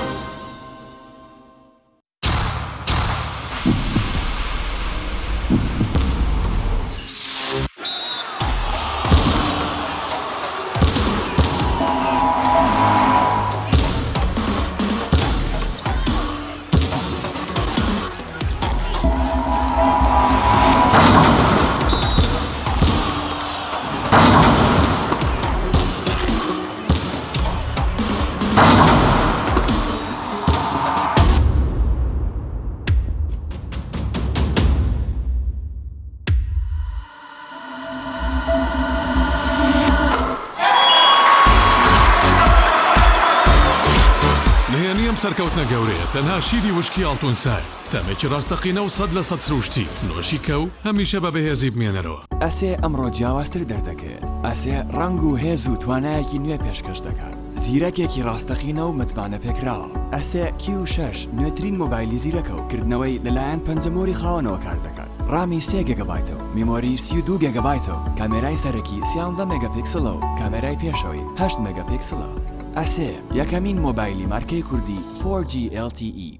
[SPEAKER 4] نهێنی ئەم سەرکەوتنە گەورەیە تەنها شیری وشکی ئاڵتون سایە، تامێکی ڕاستەقینە و 100% سروشتی، نۆشی کە و هەمیشە بە بەهێزی بمێنەرەوە.
[SPEAKER 5] ئەسێ ئەمڕۆ جیاوازتر دەردەکەوێت. ئەسێ ڕەنگ و هێز و توانایەکی نوێ پێشکەش دەکات. زیرەکێکی ڕاستەقینە و متمانەپێکراوە. ئەسێ کیو شەش نوێترین مۆبایلی زیرەکە و کردنەوەی لەلایەن پەنجەمۆری خاوەنەوە کار دەکات. ڕامی سێ گێگابایتە و میمۆری 32 گێگابایتە و کامێرای سەرەکی سیانزە مێگاپیکسڵە و کامێرای پێشەوەی هەشت مێگاپیکسڵە. ئەسێ یەکەمین مۆبایلی مارکەی کوردی 4G LTE.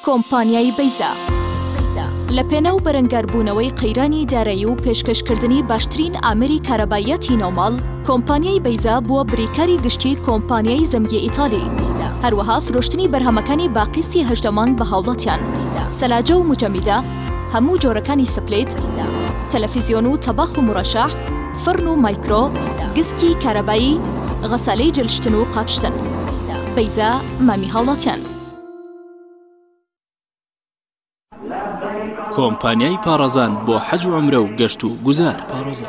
[SPEAKER 6] کۆمپانیای بەیزا لە پێناو بەرەنگاربوونەوەی قەیرانی دارایی و پێشکەشکردنی باشترین ئامێری کارەباییاتی ناوماڵ، کۆمپانیای بەیزا بووە بریکاری گشتی کۆمپانیای زەمگی ئیتالی. هەروەها فرۆشتنی بەرهەمەکانی بە قیستی 18 مانگ بە هاوڵاتیان. سەلاجە و موجەمیدە، هەموو جۆرەکانی سپلیت، تەلەفیزیۆن و تەباخ و مورەشەح، فڕن و مایکرۆ، گسکی کارەبایی، غەسالەی جلشتن و قاپشتن. بەیزا مامی هاوڵاتیان.
[SPEAKER 1] کۆمپانیای پاڕەزان بۆ حەج و عومرە و گەشت و گوزار.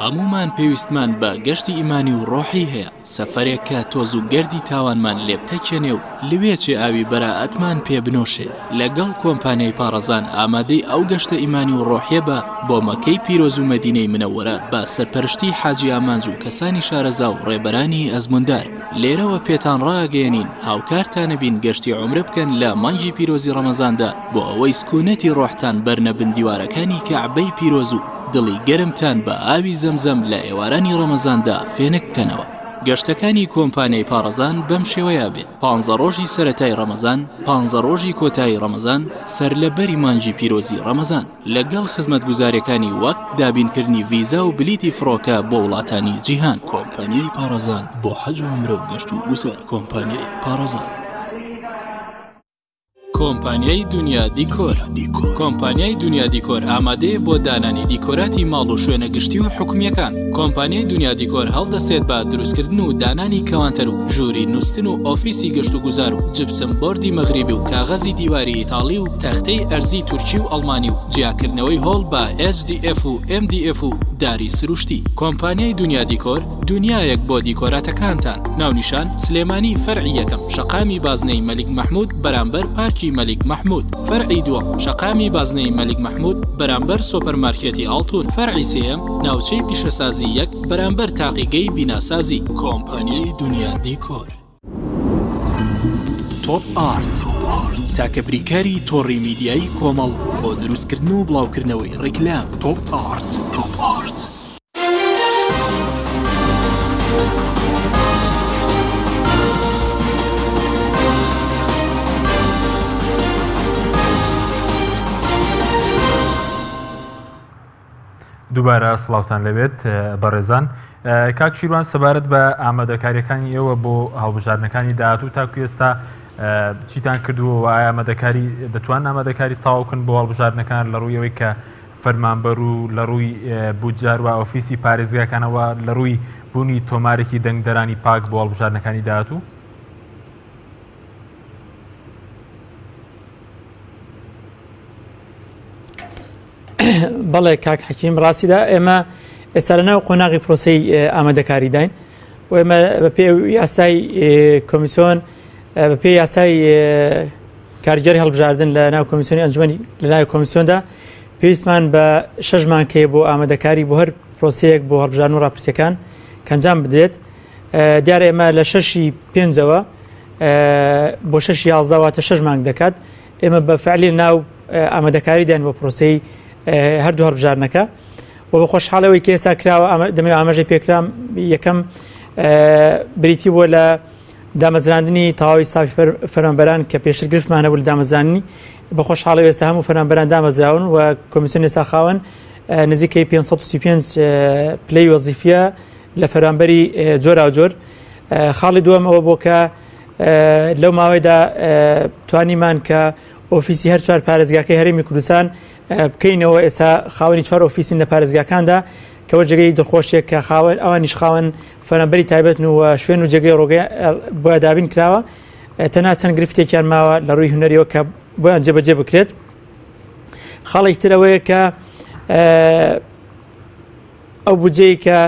[SPEAKER 1] هەموومان پێویستمان بە گەشتی ئیمانی و ڕۆحی هەیە، سەفەرێک کە تۆز و گەردی تاوانمان لێ بتەکێنێ و لوێچێ ئاوی بەرائەتمان پێ بنۆشێ. لەگەڵ کۆمپانیای پاڕەزان ئامادەی ئەو گەشتە ئیمانی و ڕۆحیە بە بۆ مەکەی پیرۆز و مەدینەی منەوەرە بە سەرپەرشتی حاجی ئامانج و کەسانی شارەزا و ڕێبەرانی ئەزموندار. لێرەوە پێتان ڕائەگەیەنین هاوکارتانەبین گەشتی عومرە بکەن لە مانگی پیرۆزی ڕەمەزاندا بۆ ئەوەی سکونەتی ڕۆحتان بەرنە بن دیوارەکانی کەعبەی پیرۆز و دڵی گەرمتان بە ئاوی زەمزەم لە ئێوارانی ڕەمەزاندا فێنک بکەنەوە. گەشتەکانی کۆمپانیای پاڕەزان بەم شێوەیە بێت، پانزە ڕۆژی سەرەتای ڕەمەزان، پانزە ڕۆژی کۆتایی ڕەمەزان، سەرلەبەری مانگی پیرۆزی ڕەمەزان. لەگەڵ خزمەتگوزاریەکانی وەک دابینکردنی ڤیزا و بلیتی فڕۆکە بۆ وڵاتانی جیهان. کۆمپانیای پاڕەزان بۆ حەج و عومرە و گەشت و گوزار. کۆمپانیای پاڕەزان. کۆمپانیای دونیا دیکۆر. کۆمپانیای دونیا دیکۆر ئامادەیە بۆ دانانی دیکۆراتی ماڵ و شوێنە گشتی و حکومییەکان. کۆمپانیای دونیا دیکۆر هەڵدەستێت بە دروستکردن و دانانی کەوانتەر و ژووری نوستن و ئۆفیسی گەشتوگوزار و جپسم بۆردی مەغریبی و کاغەزی دیواری ئیتاڵی و تەختەی ئەرزی تورکی و ئەڵمانی و جیاکردنەوەی هۆڵ بە HDF و MDF و داری سروشتی. کۆمپانیای دونیا دیکۆر، دونیایەک بۆ دیکۆراتەکانتان. ناونیشان، سلێمانی فەرعی یەکەم، شەقامی بازنەی مەلیک مەحمود بەرامبەر پارکی مەلیک مەحمود. فەرعی دووەم، شەقامی بازنەی مەلیک مەحمود بەرامبەر سۆپەرمارکێتی ئاڵتون. فەرعی سێیەم، ناوچەی پیشەسازی یەک بەرامبەر تاقیگەی بیناسازی. کۆمپانیای دونیا دیکۆر. تۆپ ئارت، تاکە بریکاری تۆڕی میدیایی کۆمەڵ بۆ دروستکردن و بڵاوکردنەوەی ڕیکلام. تۆپ ئارت. تۆپ ئارت.
[SPEAKER 2] دووبارە سڵاوتان لەبێت بەڕێزان کاک شیروان سەبارەت بە ئامادەکاریەکانی ئێوە بۆ هەڵبژاردنەکانی داهاتوو تاکو ئێستا چیتان کردووە و ئایا ئامادەکاری دەتوان ئامادەکاری تاوکن بۆ هەڵبژاردنەکان لە ڕووی ئەوەی کە فەرمانبەر و لە ڕووی بودجار و ئۆفیسی پارێزگاکانەوە لە ڕووی بوونی تۆمارێکی دەنگدەرانی پاک بۆ هەڵبژاردنەکانی داهاتوو؟
[SPEAKER 3] بەڵێ کاک حەکیم ڕاستیدا ئێمە ئێستا لە ناو قۆناغی پرۆسەی ئامادەکاریداین و ئێمە بە پێ یاسای کۆمیسیۆن بە پێی یاسای کارگێڕی هەڵبژاردن لە ناو کۆمیسیۆنی ئەنجومەنی لە ناو کۆمیسیۆندا پێویستمان بە شەش مانگ هەیە بۆ ئامادەکاری بۆ هەر پرۆسەیەک بۆ هەڵبژاردن و ڕاپرسیەکان کە ئەنجام بدرێت دیارە ئێمە لە شەشی پێنجەوە بۆ شەش یازدە واتە شەش مانگ دەکات ئێمە بە فعلی ناو ئامادەکاری داین بۆ پرۆسەی هەردوو هەڵبژاردنەکە و بە خۆشحاڵەوەی کە ئێستا کراوە دەمەوێت ئاماژەی پێکرام یەکەم بریتی بووە لە دامەزراندنی تەواوی ستافی فەرمانبەران کە پێشتر گرفتمان هەبوو لە دامەزراندنی بە خۆشحاڵی ئێستا هەموو فەرمانبەران دامەزراون و کۆمیسیۆن ئێستا خاوەن نزیکەی 535 پلەی وەزیفیە لە فەرمانبەری جۆراوجۆر خاڵی دووەم ئەوە بۆ کە لەو ماوەیدا توانیمان کە ئۆفیسی هەر چوار پارێزگاکەی هەرێمی کوردستان بکەینەوە ئێستا خاوەنی چوار ئۆفیسین لە پارێزگاکاندا کەەوە جێگەی دڵخۆشێک کە خاوەن ئەوانیش خاوەن فەرمانبەری تایبەتن و شوێن و جێگەی ڕۆگە بۆ دابین کراوە تەنها چەند گرفتێکیان ماوە لە ڕووی هونەریەوە کە بۆیان جێبەجێ بکرێت خاڵێک ترەوەیە کە ئەو بودجەی کە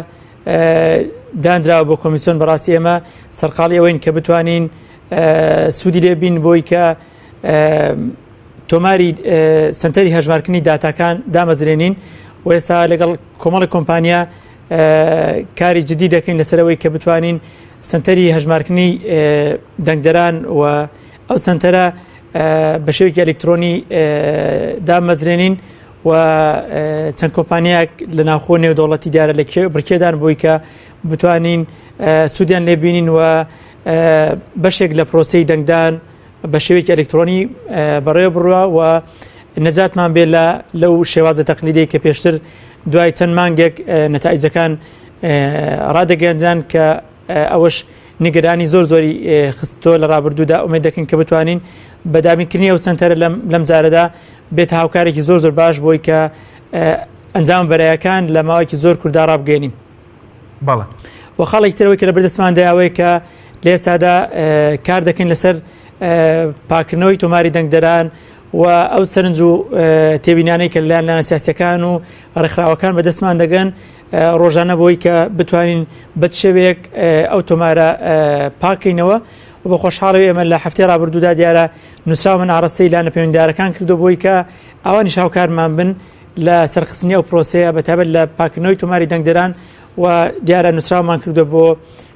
[SPEAKER 3] دانراوە بۆ کۆمیسیۆن بەڕاستی ئێمە سەرقاڵی ئەوەین کە بتوانین سوودی لێ بین بۆی کە تۆماری سنتەری هەژمارکردنی داتاکان دامەزرێنین و ئێستا لەگەڵ کۆمەڵی کۆمپانیا کاری جدی دەکەین لەسەرەوەی کە بتوانین سنتەری هەژمارکردنی دەنگدەران و ئەو سنتەرە بە شێوەیەکی ئەلکترۆنی دامەزرێنین و چەند کۆمپانیایەک لە ناوخۆ نێودەوڵەتی دیارە لە بڕکێدان بووی کە بتوانین سوودیان لێبینین و بەشێک لە پرۆسەی دەنگدان بە شێوەیەکی ئەلکترۆنی بەڕێوە بڕوا و نەجاتمان بێ لە لەو شێوازە تەقلیدەی کە پێشتر دوای چەند مانگێک نەتایجەکان ڕادەگەیاندران کە ئەوەش نیگەرانی زۆر زۆری خستۆ لە ڕابردوودا ئومێد دەکەین کە بتوانین بە دابینکردنی ئەو سەنتەرە لەم جارەدا بێت هاوکارێکی زۆر زۆر باش بۆی کە ئەنجام بەرایەکان لە ماوەیەکی زۆر کوردا ڕابگەێنین.
[SPEAKER 2] بەڵێ.
[SPEAKER 3] و خاڵێکی ترەوەی کە لە بەردەستماندا ئەوەیە کە لە ئێستادا کار دەکەین لەسەر پاکردنەوەی تۆماری دەنگدەران و ئەو سەرنج و تێبینانەی کە لەلایەن لایەنە سیاسیەکان و ڕێکخراوەکان بەدەستمان دەگەن ڕۆژانە بۆی کە بتوانین بە چ شێوەیەک ئەو تۆمارە پاکەینەوە و بە خۆشحاڵی ئێمە لە هەفتەی ڕابردوودا دیارە نووسراومن ئاڕاستەی لایەنە پەیوەندیدارەکان کردو بۆی کە ئەوانیش هاوکارمان بن لە سەرخستنی ئەو پرۆسەیە بە تایبەت لە پاکردنەوەی تۆماری دەنگدەران و دیارە نووسراومان کردو بۆ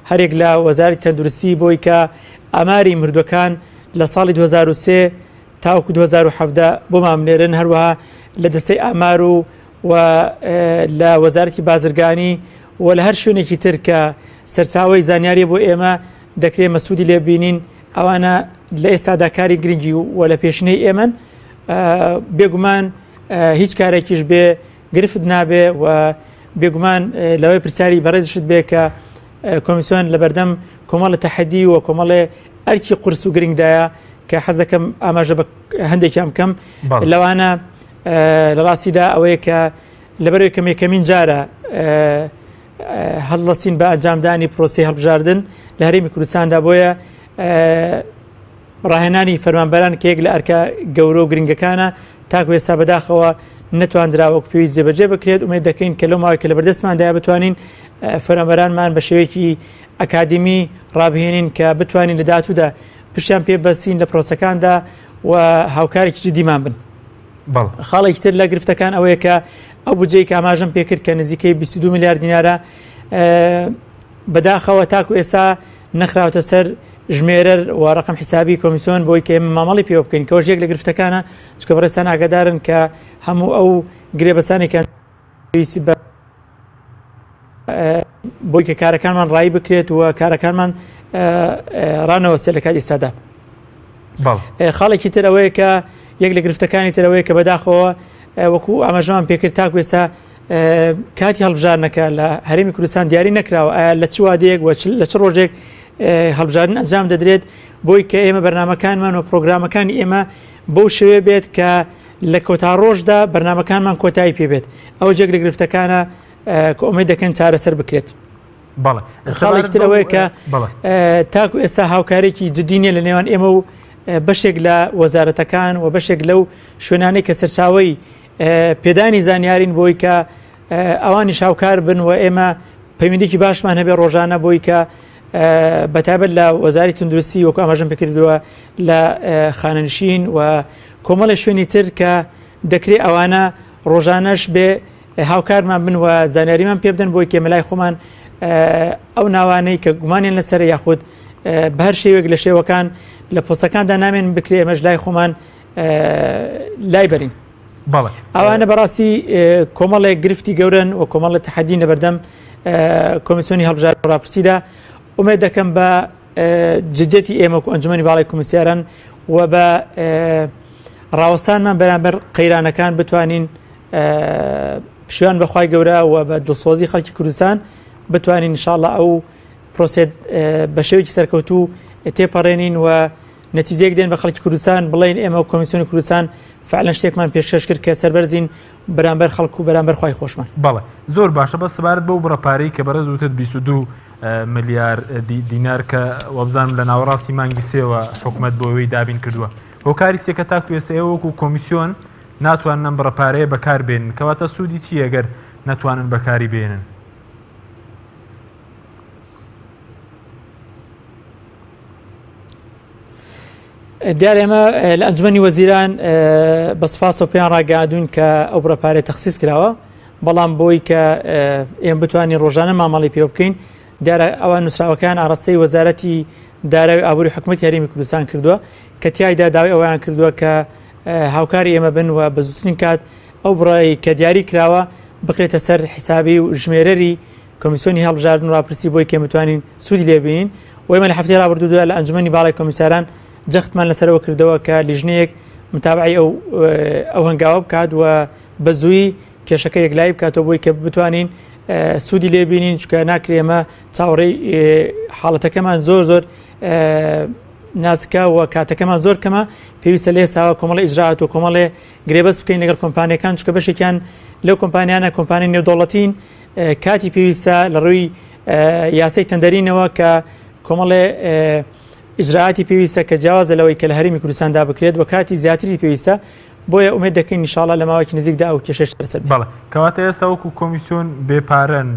[SPEAKER 3] هەرێک لە وەزاری تەندروستی بۆی کە ئاماری مردوەکان لە ساڵی 2003 تاوەکو 2017 بۆمان بنێرن، هەروەها لە دەستەی ئامار و و لە وەزارەتی بازرگانی و لە هەر شوێنێکی تر کە سەرچاوەی زانیاری بۆ ئێمە دەکرێت مەسوودی لێ بینین ئەوانە لە ئێستادا کاری گرنگی و لە پێشینەی ئێمەن بێگومان هیچ کارێکیش بێ گرفت نابێ و بێگومان لەوەی پرسیاری بەڕێزشت بێ کە کۆمیسیۆن لەبەردەم کۆمەڵە تەحەدی و کۆمەڵێ ئەرکی قورس و گرنگدایە کە حەزەکەم ئاماژە بە هەندێکیان بکەم لەوانە لە ڕاستیدا ئەوەیە کە لەبەرەوەی کەم یەکەمین جارە هەڵدەستین بە ئەنجامدانی پرۆسی هەڵبژاردن لە هەرێمی کوردستاندا بۆیە ڕاهێنانی فەرمانبەران کە یەک لە ئەرکە گەورە و گرنگەکانە تاکو ئێستا بەداخەوە نەتواندرا وەک پێویست جێبەجێ بکرێت ئومێد دەکەین کە لەو ماوەی کە لە بەردەستماندایە بتوانین فەرمانبەرانمان بە شێوەیەکی ئەکادیمی ڕابهێنین کە بتوانین لە داهاتوودا پشتیان پێ بەسین لە پرۆسەکاندا و هاوکارێکی جدیمان بن. خاڵێکی تر لە گرفتەکان ئەوەیە کە ئەو بودجەی کە ئاماژەم پێکرد کە نزیکەی 22 میلیارد دینارە بەداخەوە تاکو ئێستا نەخراوەتە سەر ژمێرەر و ڕقم حیسابی کۆمیسیۆن بۆی کە ئێمە مامەڵی پێوە بکەین کەەوەش یەک لە گرفتەکانە چکە بەڕێزتان ئاگادارن کە هەموو ئەو گرێبەستانێک کە پێویستی بە بۆی کە کارەکانمان ڕایی بکرێت و کارەکانمان ڕانەوەستێت لە کاتی ئێستادا. خاڵێکی تر ئەوەیە کە یەک لە گرفتەکانی ترەوەیە کە بەداخەوە وەکو ئاماژەمان پێکرد تاکو ئێستا کاتی هەڵبژاردنەکە لە هەرێمی کوردستان دیاری نەکراوە ئایا لە چ وادەیەک و لە چ ڕۆژێک هەڵبژاردن ئەنجام دەدرێت بۆی کە ئێمە بەرنمەکانمان و پرۆگرامەکانی ئێمە بەو شێوێ بێت کە لە کۆتا ڕۆژدا بەرنمەکانمان کۆتایی پێبێت ئەو جێک لە گرفتەکانە کە ئومێد دەکەن چارەسەر بکرێت.
[SPEAKER 2] بەڵێ
[SPEAKER 3] خاڵێکی تر ئەوەیە کە تاکو ئێستا هاوکارێکی جدی نییە لە نێوان ئێمە و بەشێک لە وەزارەتەکان و بەشێک لەو شوێنانەی کە سەرچاوەی پێدانی زانیارین بۆی کە ئەوانیش هاوکار بن و ئێمە پەیوەندێکی باشمان هەبێ ڕۆژانە بۆی کە بەتابەت لە وەزاری تەندروستی وەکو ئاماژەم پێکردووە لە خانەنشین و کۆمەڵی شوێنی تر کە دەکرێت ئەوانە ڕۆژانەش بێ هاوکارمان بن و زانیاریمان پێ بدەن بۆی کێمە لای خۆمان ئەو ناوانەی کە گومانیان لەسەر یاخود بە هەر شێوێک لە شێوەکان لە پۆستەکاندا نامێن بکرێ ئێمەش لای خۆمان لای بەرین. ئەوانە بەڕاستی کۆمەڵێک گرفتی گەورن و کۆمەڵە تەحەدین لەبەردەم کۆمیسیۆنی هەڵبژاردن ڕاپرسیدا ئومێد دەکەم بە جدیەتی ئێمە و ئەنجومەنی باڵای کۆمیسیاران و بە ڕاوەستانمان بەرامبەر قەیرانەکان بتوانین پشیوان بەخوای گەورە و بە دڵسۆزی خەڵکی کوردستان بتوانین انشاءاللە ئەو پرۆسێت بە شێوەیەکی سەرکەوتوو تێپەڕێنین و نەتیجەیەک دێن بە خەڵکی کوردستان بڵێن ئێمە و کۆمیسیۆنی کوردستان فعلا شتێکمان پێشکەش کرد کە سەربەرزین بەرامبەر خەڵک و بەرامبەر خوای خۆشمان.
[SPEAKER 2] بەڵێ زۆر باشە بەس سەبارەت بەو بڕە پارەی کە بەڕێز وتت 22 ملیار دینار کە وابزانم لە ناوەڕاستی مانگی سێوە حکومەت بۆ ئەوەی دابین کردووە هۆکاری چیە کە تاکو ئێستا ئێوە وەکو کۆمیسیۆن ناتوانن ئەم بڕە پارەیە بەکار بێنن کەواتە سوودی چییە گەر نەتوانن بەکاری بێنن؟
[SPEAKER 3] دیار ئێمە لە ئەنجومەنی وەزیران بە سوپاسەوە پێیان ڕاگەیاندوین کە ئەو بڕە پارەیە تەخسیس کراوە بەڵام بۆی کە ئێمە بتوانین ڕۆژانە مامەڵی پێوە بکەین دیارە ئەوان نووسراوەکان ئاڕاستەی وەزارەتی دارایی و ئابووری حکوومەتی هەرێمی کوردستان کردووە کە تیایدا داوای ئەویان کردووە کە هاوکاری ئێمە بن و بە زووترین کات ئەو بڕای کە دیاری کراوە بخرێتە سەر حیسابی و ژمێرەری کۆمیسیۆنی هەڵبژاردن و ڕاپرسی بۆی کە بتوانین سوودی لێ بینین و ئێمە لە هەفتەی ڕابردوودا لە ئەنجومەنی باڵای کۆمیساران جەختمان لەسەرەوە کردەوە کە لیژنەیەک متابعی ئەو ئەو هەنگاوە بکات و بە زووی کێشەکە یەکلایی بکاتەوە بۆی کە بتوانین سوودی لێ بینین چونکە ناکرێ ئێمە چاوەڕێی حاڵەتەکەمان زۆر زۆر ناسکە و کاتەکەمان زۆر کەمە پێویستە لێ ساوە کۆمەڵی ئیجرات و کۆمەڵێ گرێبەست بکەین لەگەڵ کۆمپانیەکان چونکە بەشێکیان لەو کۆمپانیانە کۆمپانی نێودەوڵەتین کاتی پێویستە لە ڕووی یاسای تەندەرینەوە کە کۆمەڵێ ئیجرائاتی پێویستە کە جیاوازە لەوەی کە لە هەرێمی کوردستاندا بکرێت و کاتی زیاتری پێویستە، بۆیە ئومێد دەکەین ان شاء اللە لە ماوەیەکی نزیکدا ئەو کێشەیەش چارەسەر بێت.
[SPEAKER 2] بەڵێ کەواتە ئێستا وەکو کۆمیسیۆن بێ پارەن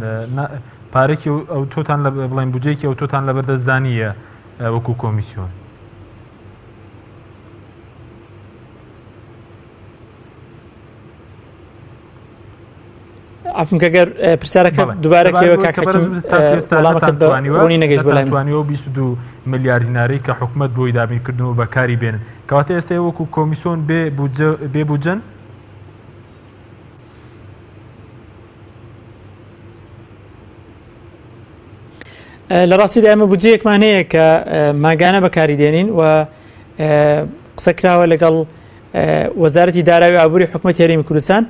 [SPEAKER 2] پارێکی ئەوتۆتان لە بڵێن بودجەیەکی ئەوتۆتان لەبەردەستدا نییە وەکو کۆمیسیۆن.
[SPEAKER 3] عەفوم کە گەر پرسیارەکە دووبارە کەوە کاک حەکیم وەڵامەکەت بە ڕوونی نەگەیشت بۆ لای من.
[SPEAKER 2] توانیوە 22 ملیار دینارەی کە حکومەت بۆی دابین کردن و بەکاری بێنن کەواتە ئێستا وەکو کۆمیسیۆن بێ بودجە بێ بودجەن؟
[SPEAKER 3] لە ڕاستیدا ئێمە بودجەیەکمان هەیە کە مانگانە بەکاری دێنین و قسە کراوە لەگەڵ وەزارەتی دارایی و ئابووری حکومەتی هەرێمی کوردستان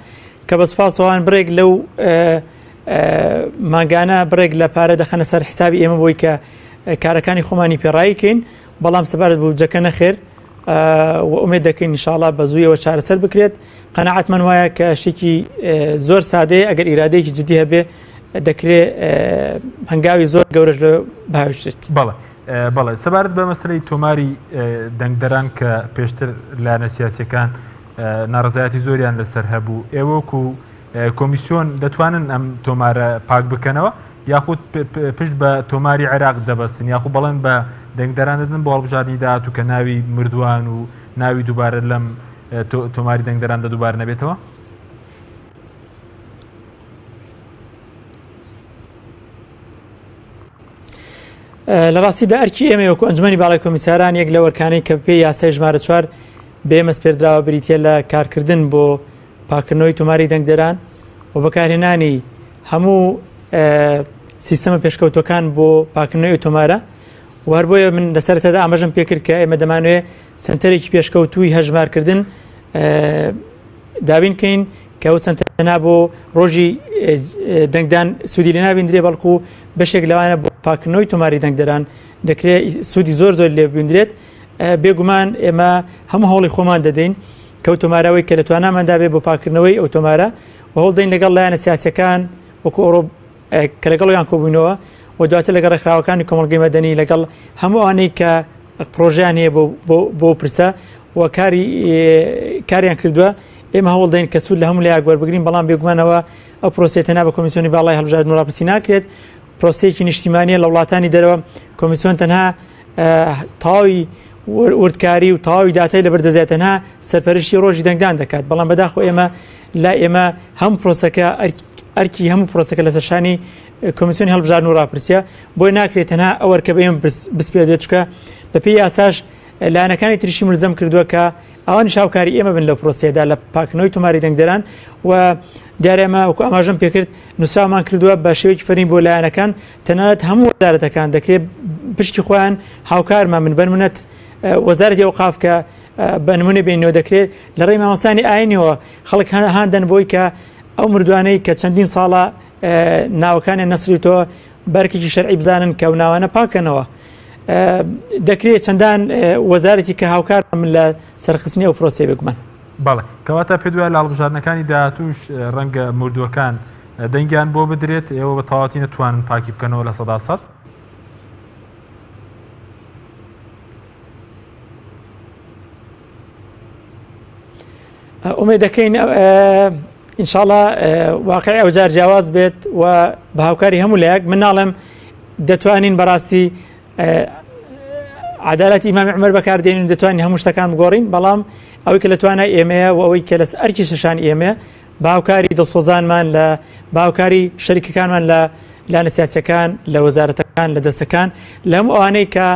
[SPEAKER 3] کە بە سوپاسەوان بڕێک لەو مانگانە بڕێک لە پارە دەخەنە سەر حسابی ئێمە بۆی کە کارەکانی خۆمانی پێڕایکەین بەڵام سەبارەت بۆ بودجەکە نەخێر و ئومێد دەکەین ئینشاڵا بە زوویەوە چارەسەر بکرێت قەناعەتمان وایە کە شتێکی زۆر سادەیە ئەگەر ئیرادەیەکی جدی هەبێ دەکرێ هەنگاوی زۆر گەورەش لە باوشێت.
[SPEAKER 2] بەڵێ بەڵێ سەبارەت بە مەسەلەی تۆماری دەنگدەران کە پێشتر لایەنە سیاسیەکان ناڕەزایەتی زۆریان لەسەر هەبوو ئێوە وەکو کۆمیسیۆن دەتوانن ئەم تۆمارە پاک بکەنەوە یاخود پشت بە تۆماری عێراق دەبەستن یاخود بەڵێن بە دەنگدەران دەدەن بۆ هەڵبژاردنی داهاتوو کە ناوی مردووان و ناوی دووبارە لەم تۆماری دەنگدەراندا دووبارە نەبێتەوە؟
[SPEAKER 3] لە ڕاستیدا ئەرکی ئێمە وەکو ئەنجومەنی باڵای کۆمیساران یەک لەو ئەرکانەی کە پێی یاسای ژمارە چوار بە ئێمە سپێردراوە بریتە لە کارکردن بۆ پاکردنەوەی تۆماری دەنگدەران و بەکارهێنانی هەموو سیستەمە پێشکەوتەکان بۆ پاکردنەوەی تۆمارە و هەر بۆیە من لە سەرەتادا ئاماژەم پێکرد کە ئێمە دەمانوێ سنتەرێکی پێشکەوتووی هەژمارکردن دابین کەین کە ئەو سەنتەرە تەنها بۆ ڕۆژی دەنگدان سوودی لێ نابیندرێ بەڵکو بەشێک لەوانە بۆ پاکردنەوەی تۆماری دەنگدەران دەکرێت سوودی زۆر زۆر لێ ببیندرێت بێگومان ئێمە هەموو هەوڵی خۆمان دەدەین کە ئەو تۆمارەوەی کە لە تواناماندا بێ بۆ پاکردنەوەی ئەو تۆمارە و هەوڵ دەین لەگەڵ لایەنە سیاسەکان وەکو ئەوڕۆ کە لەگەڵیان کۆبووینەوە و دواتر لەگەڵ ڕێکخراوەکانی کۆمەڵگەی مەدەنی لەگەڵ هەموو ئەوانەی کە پرۆژیان هەیە بۆ بۆ پرسە و کاری کاریان کردووە ئێمە هەوڵ دەین کە سوود لە هەموو لایەک وەربگرین بەڵام بێگومانەوە ئەو پرۆسەیە تەنها بە کۆمیسیۆنی باڵای هەڵبژاردن و ڕاپرسی ناکرێت پرۆسەیەکی نیشتیمانیە لە وڵاتانی دەرەوە کۆمیسیۆن تەنها تەواوی وردکاری و تەواوی داتای لەبەر دەزێت تەنها سەرپەرشتی ڕۆژی دەنگدان دەکات بەڵام بەداخۆ ئێمە لا ئێمە هەم پرۆسەکە ئەرکی هەموو پرۆسەکە لەسەر شانی کۆمیسیۆنی هەڵبژاردن و ڕاپرسیە بۆی ناکرێت تەنها ئەو ئەرکە بە ئێمە بسپێردرێت چونکە بەپێی یاساش لایەنەکانی تریشی ملزەم کردووە کە ئەوانیش هاوکاری ئێمە بن لەو پرۆسەیەدا لە پاکردنەوەی تۆماری دەنگدەران و دیارە ئێمە وەکو ئاماژەم پێکرد نووسراومان کردووە بە شێوەیەکی فەرمی بۆ لایەنەکان تەنانەت هەموو وەزارەتەکان دەکرێت پشتی خۆیان هاوکارمان بن بەنمونەت وەزارەتی ئەوقاف کە بە نمونە بینەوە دەکرێت لە ڕێی مامۆستانی ئاینیەوە خەڵک هاندەن بۆی کە ئەو مردوانەی کە چەندین ساڵە ناوەکانیان نەسریتەوە بەرکێکی شەرعی بزانن کە ئەو ناوانە پاکەنەوە دەکرێت چەندان وەزارەتی کە هاوکار من لە سەرخستنی ئەو پرۆسەی بێگومان.
[SPEAKER 2] بەڵێ کەواتە پێت وایە لە هەڵبژاردنەکانی داهاتووش ڕەنگە مردووەکان دەنگیان بۆ بدرێت ئێوە بە تەواوەتی نەتوانن پاکی بکەنەوە 100%؟
[SPEAKER 3] ئومێد دەکەین ئینشاڵا واقعی ئەوجار جیاواز بێت و بە هاوکاری هەموو لایەک من ناڵێم دەتوانین بەڕاستی عدالەتی ئیمامی عمر بەکاردێنین دەتوانین هەموو شتەکان بگۆڕین بەڵام ئەوەی کە لە توانای ئێمەیە و ئەوەی کە لەس ئەرکی شەشانی ئێمەیە باوکاری دڵسۆزانمان لە باوکاری شەریکەکانمان لە لایەنە سیاسەکان لە وەزارەتەکان لە دەستەکان لە هەموو ئەوانەی کە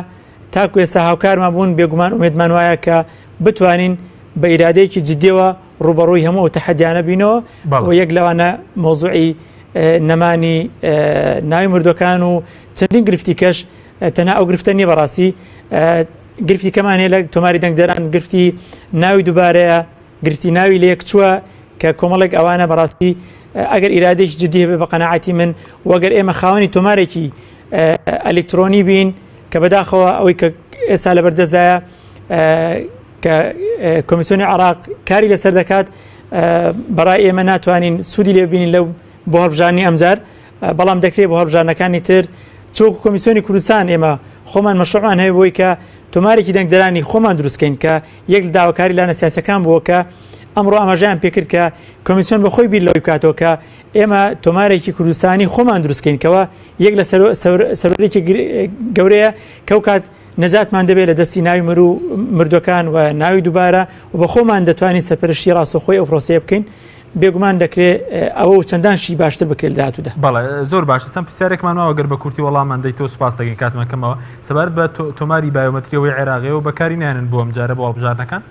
[SPEAKER 3] تاکو ئێستا هاوکارمان بوون بێگومان ئومێدمان وایە کە بتوانین بە ئیرادەیەکی جدیەوە ڕووبەڕووی هەموو ئەو تەحەدیانە بینەوە و یەک لەوانە مەوزوعی نەمانی ناوی مردوەکان و چەندین گرفتی کەش تەنها ئەو گرفتە نییە بەڕاستی گرفتی کەمان هەیە لە تۆماری دەنگدەران گرفتی ناوی دووبارەیە گرفتی ناوی لەیەکچووە کە کۆمەڵێک ئەوانە بەڕاستی ئەگەر ئیرادێکی جدی هەبێ بە قەناعەتی من وەگەر ئێمە خاوەنی تۆمارێکی ئەلکترۆنی بین کە بەداخەوە ئەوەی کە ئێستا لەبەردەستدایە کە کۆمیسیۆنی عراق کاری لەسەر دەکات بەڕای ئێمە ناتوانین سوودی لێ ببینین لەو بۆ هەڵبژاردنی ئەمجار بەڵام دەکرێت بۆ هەڵبژاردنەکانی تر چۆک کۆمیسیۆنی کوردستان ئێمە خۆمان مەشروعمان هەیە بۆی کە تۆمارێکی دەنگدەرانی خۆمان دروستکەین کە یەک لە داواکاری لایەنە سیاسەکان بووە کە ئەمڕۆ ئاماژەیان پێکرد کە کۆمیسیۆن بە خۆی بیر لەوەی بکاتەوە کە ئێمە تۆمارێکی کوردستانی خۆمان دروستکەین کەەوە یەک لە سەرۆرێکی گەورەیە کەو کات نەجاتمان دەبێت لە دەستی ناوی مرو مردوەکان و ناوی دووبارە و بە خۆمان دەتوانین سەرپەرشتی ڕاستەوخۆی ئەو پرۆسەیە بکەین بێگومان دەکرێت ئەوە و چەندان شی باشتر بکرێت لە داهاتوودا.
[SPEAKER 2] بەڵێ زۆر باشە چەند پرسیارێکمان ماوە گەر بە کورتی وەڵاممان دەیتەوە سوپاس دەکەین کاتمان کەمەوە سەبارەت بە تۆماری بایۆمەتری ئەوەی عێراقیەوە بەکاری نایەنن بۆ ئەمجارە بۆ هەڵبژاردنەکان؟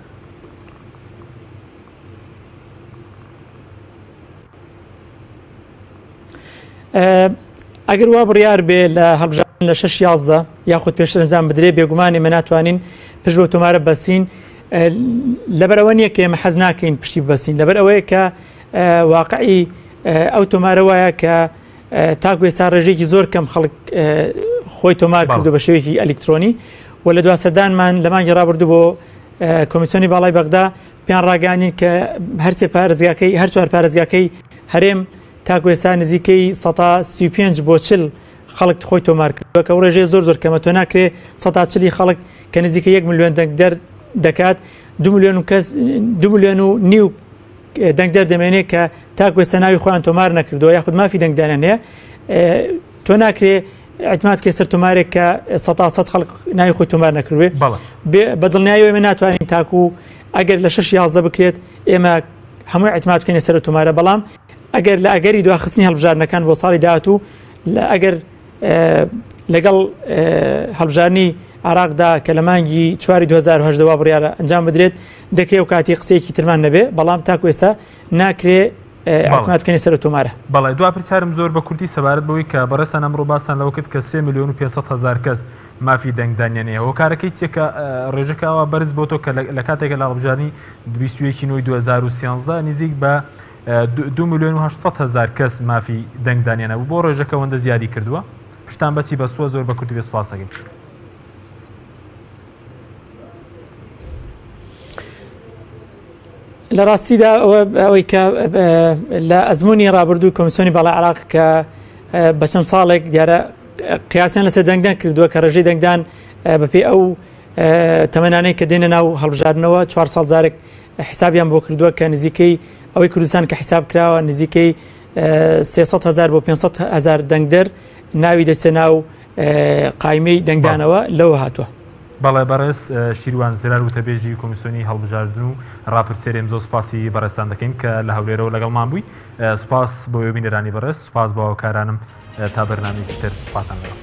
[SPEAKER 3] ئەگەر وا بڕیار بێ لە هەڵبژاردن لە 6 11 یاخود پێشتر ئەنجام بدرێ بێگومان ئێمە ناتوانین پشت بەو تۆمارە بەسین لەبەر ئەوە نییە کە ئێمە حەز ناکەین پشتی ببەستین لەبەر ئەوەیە کە واقعی ئەو تۆمارە وایە کە تاکو ئێستا ڕێژێکی زۆر کەم خەڵک خۆی تۆمار کردو بە شێوەیەکی ئەلیکترۆنی و لە دوا سەردانمان لە مانگی ڕابردوو بۆ کۆمیسیۆنی باڵای بەغدا پیان ڕاگەیاندین کە هەرسێ پارێزگاکەی هەر چوار پارێزگاکەی هەرێم تاکو ئێستا نزیکەی 35 بۆ 40 خەڵک خۆی تۆمار کردووە کە ئەو ڕێژەیە زۆر زۆر کەمە تۆ ناکرێ سەتا چلی خەڵک کە نزیکە یەک ملیۆن دەنگدەر دەکات دو ملیۆن و کەس دو ملیۆن و نیو دەنگدەر دەمێنێ کە تاکو ئێستا ناوی خۆیان تۆمار نەکردووە یاخود مافی دەنگدانیان هەیە تۆ ناکرێ اعتماد کە سەر تۆمارێک کە سەتا سەد خەڵک ناوی خۆی تۆمار نەکردوێ بە دڵنیایی ئێمە ناتوانین تاکو ئەگەر لە شەش یازدە بکرێت ئێمە هەمووی اعتماد بکەینە سەر تۆمارە بەڵام ئەگەر لە ئەگەری دواخستنی هەڵبژاردنەکان بۆ ساڵی داهاتوو لە ئەگەر لەگەڵ هەڵبژاردنی عراقدا کە لە مانگی چواری 2010 وا بڕیارە ئەنجام بدرێت دەکرێ و کاتی قسەیەکی ترمان نەبێ بەڵام تاکو ئێستا ناکرێ اعتماد بکەینە سەر تۆمارە.
[SPEAKER 2] بەڵێ دوا پرسیارم زۆر بە کورتی سەبارەت بەوەی کە بەڕێزتان ئەمڕۆ باستان لەوە کرد کە سێ ملیۆن و 500 هەزار کەس مافی دەنگدانیان هەیە هۆکارەکەی چیە کە ڕێژەکە ئاوا بەرز بۆتەوە کە لە کاتێکە لە هەڵبژاردنی 21 نۆی 2013 نزیک بە 2 ملیۆن و 800 هەزار کەس مافی دەنگدانیان هەبوو بۆ ڕێژەکە ئەوەندە زیادی کردووە پشتان بەچی بەستووە زۆر بە کورتی بێ سوپاس دەکەین.
[SPEAKER 3] لە ڕاستیدا ئەوەی کە لە ئەزمموی ڕابردوو کۆمیسیۆنی باڵای عراق کە بە چەند ساڵێک دیارە قیاسیان لەسەر دەنگدان کردووە کە ڕێژەی دەنگدان بەپێی ئەو تەمەنانەی کە دێنە ناو هەڵبژاردنەوە چوار ساڵ جارێک حسابیان بۆ کردووە کە نزیکەی ئەوەی کوردستان کە حساب کراوە نزیکەی 300 هزار بۆ 500 هزار دەنگدەر ناوی دەچێ ناو قایمەی دەنگدانەوە لەوە هاتووە.
[SPEAKER 2] بەڵێ بەڕێز شیروان زرار وتەبێژی کۆمیسیۆنی هەڵبژاردن و ڕاپرسی هەرێم زۆر سوپاسی بەڕێزتان دەکەین کە لە هەولێرەوە لەگەڵمان بووی سوپاس بۆ بینەرانی بەڕێز سوپاس بۆ هاوکارانم تا بەرنامەیەکی تر خواتان لەگەڵ.